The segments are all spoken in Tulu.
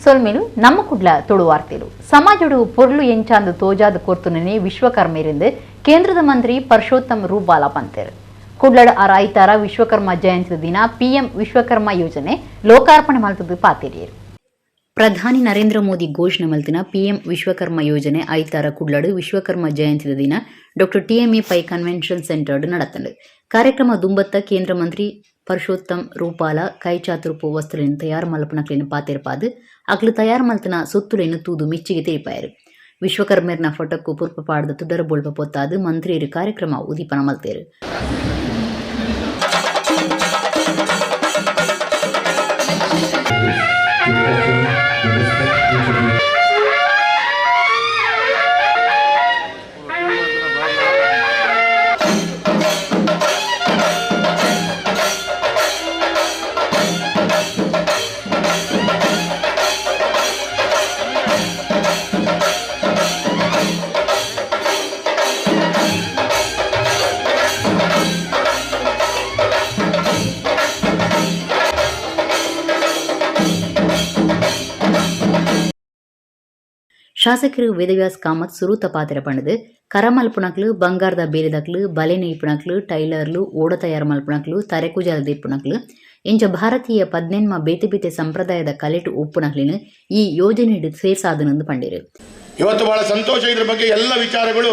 ಸೊಲ್ಮೆಲು ನಮ್ಮ ಕುಡ್ಲ ತುಳುವಾರ್ತೆಲು ಸಮಾಜಡು ಪೊರ್ಲು ಎಂಚಾಂದು ತೋಜಾದ ಕೊರ್ತುನನೆ ವಿಶ್ವಕರ್ಮೆರಿಂದ ಕೇಂದ್ರದ ಮಂತ್ರಿ ಪರಶೋತ್ತಮ್ ರೂಪಾಲ ಪಂತೇರು. ಕುಡ್ಲಡ ಆರ್ ಐತಾರ ವಿಶ್ವಕರ್ಮ ಜಯಂತಿ ದಿನ ಪಿಎಂ ವಿಶ್ವಕರ್ಮ ಯೋಜನೆ ಲೋಕಾರ್ಪಣೆ ಮಲ್ತದ್ದು ಪಾತೆರಿಯರು. ಪ್ರಧಾನಿ ನರೇಂದ್ರ ಮೋದಿ ಘೋಷಣೆ ಮಲ್ತಿನ ಪಿಎಂ ವಿಶ್ವಕರ್ಮ ಯೋಜನೆ ಐತಾರ ಕುಡ್ಲಡು ವಿಶ್ವಕರ್ಮ ಜಯಂತಿದ ದಿನ doctor TMA Pai convention centre ನಡತಂಡು. ಕಾರ್ಯಕ್ರಮ ದುಂಬತ್ತ ಕೇಂದ್ರ ಮಂತ್ರಿ ಪರುಷೋತ್ತಮ್ ರೂಪಾಲ ಕೈಚಾತುರ್ಪು ವಸ್ತುలను ತಯಾರು ಮಲ್ಪನಕ್ಲೆನ್ ಪಾತೆರ್ಪಾದು ಅಕ್ಲು ತಯಾರು ಮಲ್ತನ ಸೊತ್ತುಲೆನ್ ತೂದು ಮೆಚ್ಚಿಗೆ ತೆರಿಪಾಯರು. ವಿಶ್ವಕರ್ಮೆರ್ನ ಫೋಟೋಕ್ಕು ಪುರ್ಪ ಪಾಡ್ದ ತುಡರ ಬೊಳ್ಪ ಪೊತ್ತಾದು ಮಂತ್ರಿಯರು ಕಾರ್ಯಕ್ರಮ ಉದೀಪನ ಮಲ್ತೇರು. To offer the respect due. ಶಾಸಕರು ವೇದವ್ಯಾಸ್ ಕಾಮತ್ ಸುರೂತ ಪಾತೆರ ಪಂಡದು ಕರ ಮಲ್ಪುನಕ್ಲು, ಬಂಗಾರದ ಬೇಲಿದಕ್ಲು, ಬಲೆ ನೇಯ್ಪುನಕ್ಲು, ಟೈಲರ್ಲು, ಓಡ ತಯಾರು ಮಲ್ಪುನಕ್ಲು, ತರೆಕುಜಾಲ ದೀಪುನಕ್ಲು ಇಂಚ ಭಾರತೀಯ ಪದ್ನೆನ್ಮ ಬೇತೆ ಬೇತೆ ಸಂಪ್ರದಾಯದ ಕಲೆಟು ಒಪ್ಪುನಕ್ಲಿನ ಈ ಯೋಜನೆಡ್ ಸೇರ್ಸಾದನಂದು ಪಂಡೇರು. ಇವತ್ತು ಬಹಳ ಸಂತೋಷ. ಇದ್ರ ಬಗ್ಗೆ ಎಲ್ಲ ವಿಚಾರಗಳು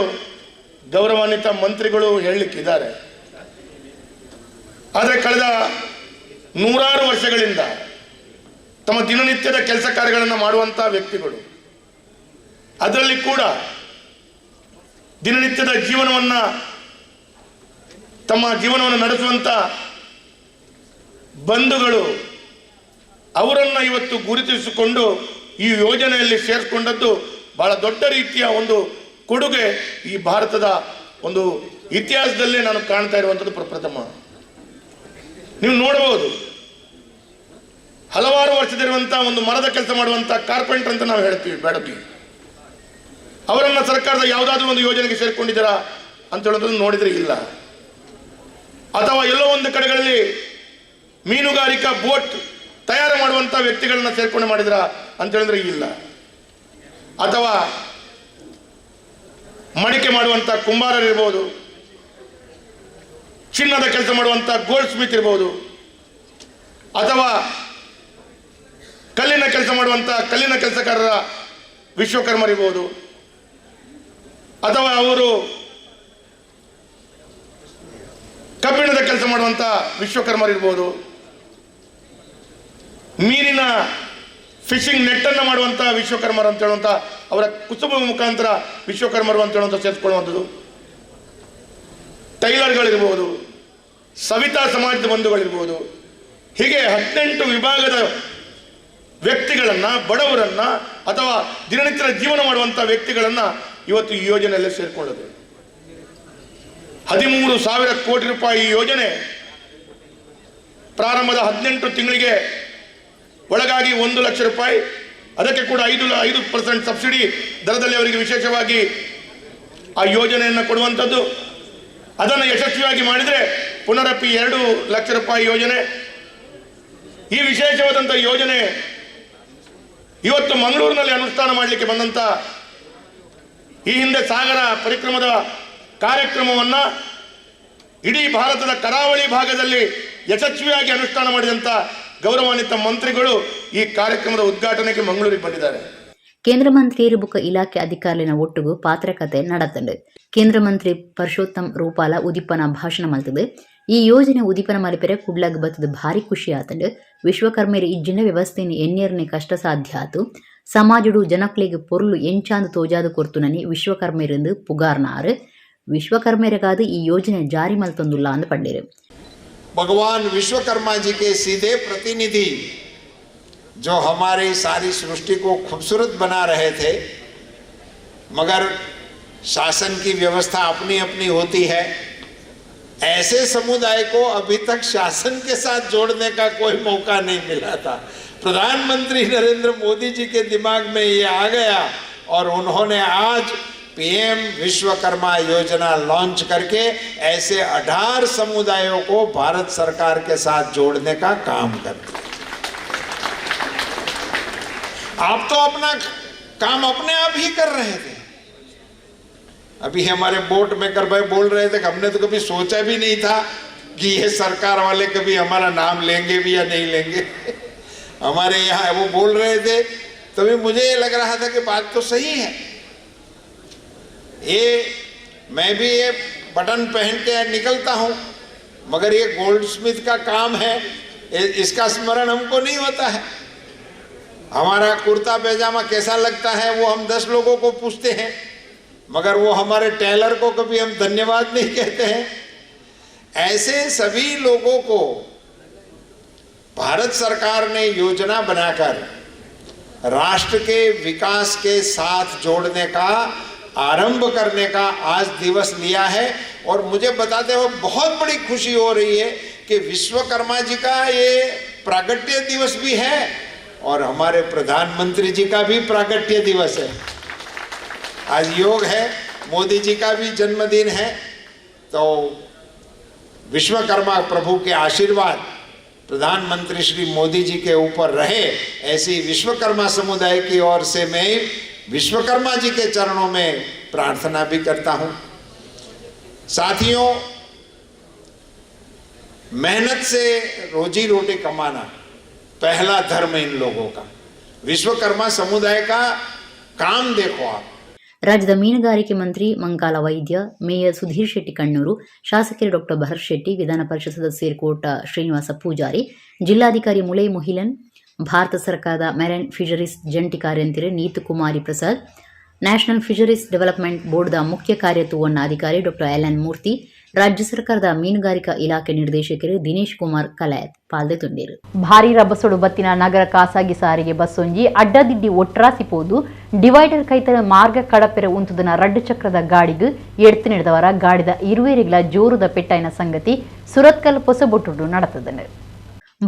ಗೌರವಾನ್ವಿತ ಮಂತ್ರಿಗಳು ಹೇಳಲಿಕ್ಕಿದ್ದಾರೆ. ಆದರೆ ಕಳೆದ ನೂರಾರು ವರ್ಷಗಳಿಂದ ತಮ್ಮ ದಿನನಿತ್ಯದ ಕೆಲಸ ಕಾರ್ಯಗಳನ್ನು ಮಾಡುವಂಥ ವ್ಯಕ್ತಿಗಳು, ಅದರಲ್ಲಿ ಕೂಡ ದಿನನಿತ್ಯದ ಜೀವನವನ್ನು, ತಮ್ಮ ಜೀವನವನ್ನು ನಡೆಸುವಂಥ ಬಂಧುಗಳು, ಅವರನ್ನು ಇವತ್ತು ಗುರುತಿಸಿಕೊಂಡು ಈ ಯೋಜನೆಯಲ್ಲಿ ಸೇರಿಸಿಕೊಂಡದ್ದು ಬಹಳ ದೊಡ್ಡ ರೀತಿಯ ಒಂದು ಕೊಡುಗೆ. ಈ ಭಾರತದ ಒಂದು ಇತಿಹಾಸದಲ್ಲೇ ನಾನು ಕಾಣ್ತಾ ಇರುವಂಥದ್ದು ಪ್ರಪ್ರಥಮ. ನೀವು ನೋಡಬಹುದು, ಹಲವಾರು ವರ್ಷದಿರುವಂಥ ಒಂದು ಮರದ ಕೆಲಸ ಮಾಡುವಂಥ ಕಾರ್ಪೆಂಟರ್ ಅಂತ ನಾವು ಹೇಳ್ತೀವಿ ಬೇಡಗಿ, ಅವರನ್ನು ಸರ್ಕಾರದ ಯಾವುದಾದ್ರೂ ಒಂದು ಯೋಜನೆಗೆ ಸೇರಿಕೊಂಡಿದ್ದೀರಾ ಅಂತ ಹೇಳೋದನ್ನು ನೋಡಿದರೆ ಇಲ್ಲ. ಅಥವಾ ಎಲ್ಲೋ ಒಂದು ಕಡೆಗಳಲ್ಲಿ ಮೀನುಗಾರಿಕಾ ಬೋಟ್ ತಯಾರು ಮಾಡುವಂಥ ವ್ಯಕ್ತಿಗಳನ್ನ ಸೇರ್ಕೊಂಡು ಮಾಡಿದ್ರಾ ಅಂತ ಹೇಳಿದ್ರೆ ಇಲ್ಲ. ಅಥವಾ ಮಡಿಕೆ ಮಾಡುವಂಥ ಕುಂಬಾರರಿರ್ಬೋದು, ಚಿನ್ನದ ಕೆಲಸ ಮಾಡುವಂಥ ಗೋಲ್ಡ್ ಸ್ಮಿತ್ ಇರ್ಬೋದು, ಅಥವಾ ಕಲ್ಲಿನ ಕೆಲಸ ಮಾಡುವಂಥ ಕಲ್ಲಿನ ಕೆಲಸಗಾರರ ವಿಶ್ವಕರ್ಮರಿರ್ಬೋದು, ಅಥವಾ ಅವರು ಕಬ್ಬಿಣದ ಕೆಲಸ ಮಾಡುವಂಥ ವಿಶ್ವಕರ್ಮರಿರ್ಬೋದು, ಮೀನಿನ ಫಿಶಿಂಗ್ ನೆಟ್ಟನ್ನು ಮಾಡುವಂಥ ವಿಶ್ವಕರ್ಮರು ಅಂತ ಹೇಳುವಂಥ ಅವರ ಕುಸುಬ ಮುಖಾಂತರ ವಿಶ್ವಕರ್ಮರು ಅಂತ ಹೇಳುವಂಥ ಸೇರಿಸ್ಕೊಳ್ಳುವಂಥದ್ದು, ಟೈಲರ್ಗಳಿರ್ಬೋದು, ಸವಿತಾ ಸಮಾಜದ ಬಂಧುಗಳಿರ್ಬೋದು, ಹೀಗೆ 18 ವಿಭಾಗದ ವ್ಯಕ್ತಿಗಳನ್ನು, ಬಡವರನ್ನು ಅಥವಾ ದಿನನಿತ್ಯದ ಜೀವನ ಮಾಡುವಂಥ ವ್ಯಕ್ತಿಗಳನ್ನು ಇವತ್ತು ಈ ಯೋಜನೆಯಲ್ಲೇ ಸೇರಿಕೊಳ್ಳೋದು. 13,000 ಕೋಟಿ ರೂಪಾಯಿ ಈ ಯೋಜನೆ ಪ್ರಾರಂಭದ 18 ತಿಂಗಳಿಗೆ ಒಳಗಾಗಿ 1 ಲಕ್ಷ ರೂಪಾಯಿ, ಅದಕ್ಕೆ ಕೂಡ 5% ಸಬ್ಸಿಡಿ ದರದಲ್ಲಿ ಅವರಿಗೆ ವಿಶೇಷವಾಗಿ ಆ ಯೋಜನೆಯನ್ನು ಕೊಡುವಂಥದ್ದು. ಅದನ್ನು ಯಶಸ್ವಿಯಾಗಿ ಮಾಡಿದರೆ ಪುನರಪಿ 2 ಲಕ್ಷ ರೂಪಾಯಿ ಯೋಜನೆ. ಈ ವಿಶೇಷವಾದಂಥ ಯೋಜನೆ ಇವತ್ತು ಮಂಗಳೂರಿನಲ್ಲಿ ಅನುಷ್ಠಾನ ಮಾಡಲಿಕ್ಕೆ ಬಂದಂಥ, ಈ ಹಿಂದೆ ಸಾಗರ ಪರಿಕ್ರಮದ ಕಾರ್ಯಕ್ರಮವನ್ನು ಇಡೀ ಭಾರತದ ಕರಾವಳಿ ಭಾಗದಲ್ಲಿ ಯಶಸ್ವಿಯಾಗಿ ಅನುಷ್ಠಾನ ಮಾಡಿದಂಥ ಗೌರವಾನ್ವಿತ ಮಂತ್ರಿಗಳು ಈ ಕಾರ್ಯಕ್ರಮದ ಉದ್ಘಾಟನೆಗೆ ಮಂಗಳೂರಿಗೆ ಬಂದಿದ್ದಾರೆ. ಕೇಂದ್ರ ಮಂತ್ರಿ ಬುಕ್ಕ ಇಲಾಖೆ ಅಧಿಕಾರಿನ ಒಟ್ಟುಗು ಪಾತ್ರಕತೆ ನಡತಂಡು. ಕೇಂದ್ರ ಮಂತ್ರಿ ಪರಶೋತ್ತಮ್ ರೂಪಾಲ ಉದಿಪನ ಭಾಷಣ ಮಲ್ತದು ಈ ಯೋಜನೆ ಉದಿಪನ ಮಲ್ಪೆರೆ ಕುಡ್ಲಗ್ ಬತ್ತದ ಭಾರಿ ಖುಷಿ ಆತಂಡು. ವಿಶ್ವಕರ್ಮೆರ್ ಇಜ್ಜಿನ ವ್ಯವಸ್ಥೆನ ಎನ್ನೇರ್ನೆ ಕಷ್ಟ ಸಾಧ್ಯ ಆತು. ಸಮಾಜಡು ಜನಕ್ಲೆಗ್ ಪೊರ್ಲು ಎಂಚಾಂದ್ ತೋಜಾದು ಕೊರ್ತುನನಿ ವಿಶ್ವಕರ್ಮೆರೆಂದು ಪುಗಾರ್ನಾರು. ವಿಶ್ವಕರ್ಮೆರೆಗಾದ ಈ ಯೋಜನೆ ಜಾರಿ ಮಲ್ತೊಂದುಲ್ಲ ಅಂದ್ ಪಂಡೇರು. भगवान विश्वकर्मा जी के सीधे प्रतिनिधि, जो हमारी सारी सृष्टि को खूबसूरत बना रहे थे, मगर शासन की व्यवस्था अपनी अपनी होती है। ऐसे समुदाय को अभी तक शासन के साथ जोड़ने का कोई मौका नहीं मिला था। प्रधानमंत्री नरेंद्र मोदी जी के दिमाग में ये आ गया और उन्होंने आज पीएम विश्वकर्मा योजना लॉन्च करके ऐसे 18 समुदायों को भारत सरकार के साथ जोड़ने का काम कर दिया। आप तो अपना काम अपने आप ही कर रहे थे। अभी हमारे बोट मेकर भाई बोल रहे थे कि हमने तो कभी सोचा भी नहीं था कि ये सरकार वाले कभी हमारा नाम लेंगे भी या नहीं लेंगे। हमारे यहाँ वो बोल रहे थे, तभी मुझे ये लग रहा था कि बात तो सही है। ये मैं भी ये बटन पहन के निकलता हूँ, मगर ये गोल्ड स्मिथ का काम है, इसका स्मरण हमको नहीं होता है। हमारा कुर्ता पैजामा कैसा लगता है वो हम 10 लोगों को पूछते हैं, मगर वो हमारे टेलर को कभी हम धन्यवाद नहीं कहते हैं। ऐसे सभी लोगों को भारत सरकार ने योजना बनाकर राष्ट्र के विकास के साथ जोड़ने का आरंभ करने का आज दिवस लिया है। और मुझे बताते हुए बहुत बड़ी खुशी हो रही है कि विश्वकर्मा जी का ये प्रागट्य दिवस भी है और हमारे प्रधानमंत्री जी का भी प्रागट्य दिवस है। आज योग है, मोदी जी का भी जन्मदिन है, तो विश्वकर्मा प्रभु के आशीर्वाद प्रधानमंत्री श्री मोदी जी के ऊपर रहे, ऐसी विश्वकर्मा समुदाय की ओर से मैं विश्वकर्मा जी के चरणों में प्रार्थना भी करता हूँ। साथियों, मेहनत से रोजी रोटी कमाना पहला धर्म इन लोगों का। विश्वकर्मा समुदाय का काम देखो आप। ರಾಜ್ಯದ ಮೀನುಗಾರಿಕೆ ಮಂತ್ರಿ ಮಂಕಾಲ ವೈದ್ಯ, ಮೇಯರ್ ಸುಧೀರ್ ಶೆಟ್ಟಿ ಕಣ್ಣೂರು, ಶಾಸಕರು ಡಾಕ್ಟರ್ ಭರತ್ ಶೆಟ್ಟಿ, ವಿಧಾನ ಪರಿಷತ್ ಸದಸ್ಯರು ಕೋಟ ಶ್ರೀನಿವಾಸ ಪೂಜಾರಿ, ಜಿಲ್ಲಾಧಿಕಾರಿ ಮುಲೈ ಮೊಹಿಲನ್, ಭಾರತ ಸರ್ಕಾರದ ಮೆರೈನ್ ಫಿಶರೀಸ್ ಜಂಟಿ ಕಾರ್ಯಂತಿರು Neetu Kumari Prasad, national fisheries development ಬೋರ್ಡ್ದ ಮುಖ್ಯ ಕಾರ್ಯತೂವಣ್ಣ ಅಧಿಕಾರಿ ಡಾಕ್ಟರ್ ಎಲ್.ಎನ್. ಮೂರ್ತಿ, ರಾಜ್ಯ ಸರ್ಕಾರದ ಮೀನುಗಾರಿಕಾ ಇಲಾಖೆ ನಿರ್ದೇಶಕರು ದಿನೇಶ್ ಕುಮಾರ್ ಕಲಾಯತ್ ಪಾಲ್ದೆ ತುಂಡೇರು. ಭಾರಿ ರಭಸೊಡು ಬತ್ತಿನ ನಗರ ಖಾಸಗಿ ಸಾರಿಗೆ ಬಸ್ಸೊಂಜಿ ಅಡ್ಡದಿಡ್ಡಿ ಒಟ್ರಾಸಿ ಪೋದು ಡಿವೈಡರ್ ಕೈತರ ಮಾರ್ಗ ಕಡಪೆರೆ ಉಂತುದನ ರಡ್ಡು ಚಕ್ರದ ಗಾಡಿಗೆ ಎಡ್ತು ನಡೆದವರ ಗಾಡಿದ ಇರುವೇರಿಗಳ ಜೋರುದ ಪೆಟ್ಟಾಯಿನ ಸಂಗತಿ ಸುರತ್ಕಲ್ ಪೊಸಬೊಟ್ಟುಡು நடத்தದನು.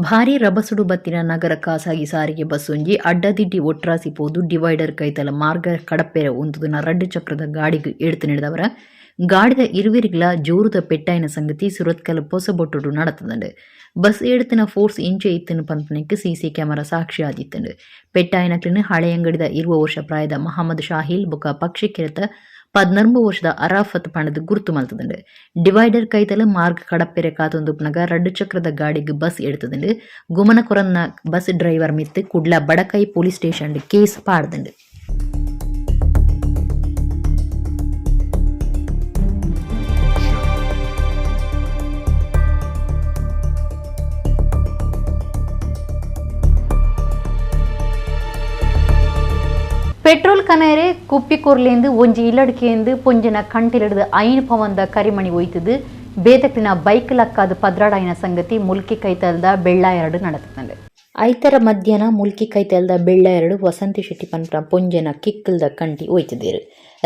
ಭಾರಿ ರಭಸುಡು ಬತ್ತಿನ ನಗರ ಖಾಸಗಿ ಸಾರಿಗೆ ಬಸ್ಸೊಂಜಿ ಅಡ್ಡದಿಡ್ಡಿ ಒಟ್ರಾಸಿ ಪೋದು ಡಿವೈಡರ್ ಕೈತಲ ಮಾರ್ಗ ಕಡಪೆರೆ ಉಂತುದನ ರಡ್ಡು ಚಕ್ರದ ಗಾಡಿಗೆ ಎಡ್ತು ನಡೆದವರ ಗಾಡಿದ ಇರುವೆರಿಗಳ ಜೋರುದ ಪೆಟ್ಟಾಯಿನ ಸಂಗತಿ ಸುರತ್ಕಲ್ ಪೊಸಬೊಟ್ಟುಡು நடத்ததுண்டு. ಬಸ್ ಎಡ್ತಿನ ಫೋರ್ಸ್ ಇಂಚೆ ಇತ್ತನು ಪನ್ಪನೆಕ್ ಸಿಸಿ ಕ್ಯಾಮರಾ ಸಾಕ್ಷಿ ಆದಿತ್ತಂಡು. ಪೆಟ್ಟಾಯಿನಕ್ಲಿನ ಹಳೆಯಂಗಡಿದ 20 ವರ್ಷ ಪ್ರಾಯದ ಮಹಮ್ಮದ್ ಶಾಹಿಲ್ ಬೊಕ ಪಕ್ಷಿಕೆರೆತ 14 ವರ್ಷದ ಅರಾಫತ್ ಪಣದ ಗುರುತು ಮಲ್ತದಂಡು. ಡಿವೈಡರ್ ಕೈತಲ ಮಾರ್ಗ ಕಡಪೆರೆ ಕಾತೊಂದುಪ್ನಗ ರಡ್ಡು ಚಕ್ರದ ಗಾಡಿಗೆ ಬಸ್ ಎಡ್ತದಂಡು. ಗುಮನ ಕೊರನ್ನ ಬಸ್ ಡ್ರೈವರ್ ಮಿತ್ತು ಕುಡ್ಲ ಬಡಕೈ police station case ಪಾಡ್ದಂಡು. Petrol ಕನೇರೆ ಕುಪ್ಪಿಕೊರ್ಲೇಂದು ಒಂಜಿ ಇಲ್ಲಡಿಕೆಂದು ಪೊಂಜನ ಕಂಟಿಲಿಡ್ದು 5 ಪವಂದ ಕರಿಮಣಿ ಒಯ್ತದು ಬೇತಕ್ಲಿನ ಬೈಕ್ ಲಕ್ಕಾದ ಪದ್ರಾಡಾಯಿನ ಸಂಗತಿ ಮುಲ್ಕಿ ಕೈತಲ್ದ ಬೆಳ್ಳ ಎರಡು நடத்துது. ಐತರ ಮಧ್ಯಾಹ್ನ ಮುಲ್ಕಿ ಕೈತಲ್ದ ಬೆಳ್ಳ ಎರಡು ವಸಂತಿ ಶೆಟ್ಟಿ ಪನ್ಪನ ಪೊಂಜನ ಕಿಕ್ಕಲ್ದ ಕಂಟಿ ಒಯ್ತದೇರು.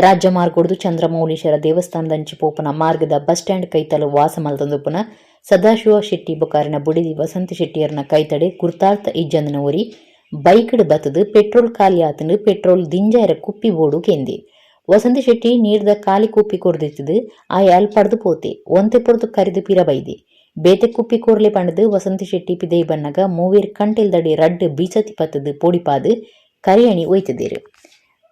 ರಾಜ್ಯ ಮಾರ್ಗೊಡ್ದು ಚಂದ್ರಮೌಳೀಶ್ವರ ದೇವಸ್ಥಾನದಂಚಿ ಪೋಪನ ಮಾರ್ಗದ ಬಸ್ ಸ್ಟ್ಯಾಂಡ್ ಕೈತಲು ವಾಸ ಮಲ್ತಂದುಪುನ ಸದಾಶಿವ ಶೆಟ್ಟಿ ಬೊಕಾರಿನ ಬುಡಿದಿ ವಸಂತಿ ಶೆಟ್ಟಿಯರ್ನ ಕೈತಡೆ ಗುರ್ತಾರ್ಥ ಇಜ್ಜಂದನ ಒರಿ ಬೈಕ್ಡ್ ಬತ್ತದು ಪೆಟ್ರೋಲ್ ಖಾಲಿ ಆತನು ಪೆಟ್ರೋಲ್ ದಿಂಜಾಯರ ಕುಪ್ಪಿ ಬೋಡು ಕೆಂದಿ. ವಸಂತ ಶೆಟ್ಟಿ ನೀರ್ದ ಖಾಲಿ ಕುಪ್ಪಿ ಕೊರ್ದಿತ್ತದು ಆ ಅಲ್ಪಡ್ದು ಪೋತೆ ಒಂತೆ ಪೊರ್ದು ಕರಿದು ಪಿರ ಬೈದೆ. ಬೇತೆ ಕುಪ್ಪಿ ಕೋರ್ಲೆ ಪಂಡದು ವಸಂತ ಶೆಟ್ಟಿ ಪಿದೈ ಬನ್ನಗ ಮೂವೇರ್ ಕಂಟೆಲ್ದಡಿ ರಡ್ಡು ಬೀಸತಿ ಪತ್ತದು ಪೋಡಿಪಾದು ಕರಿಯಣಿ ಒಯ್ತದೇರು.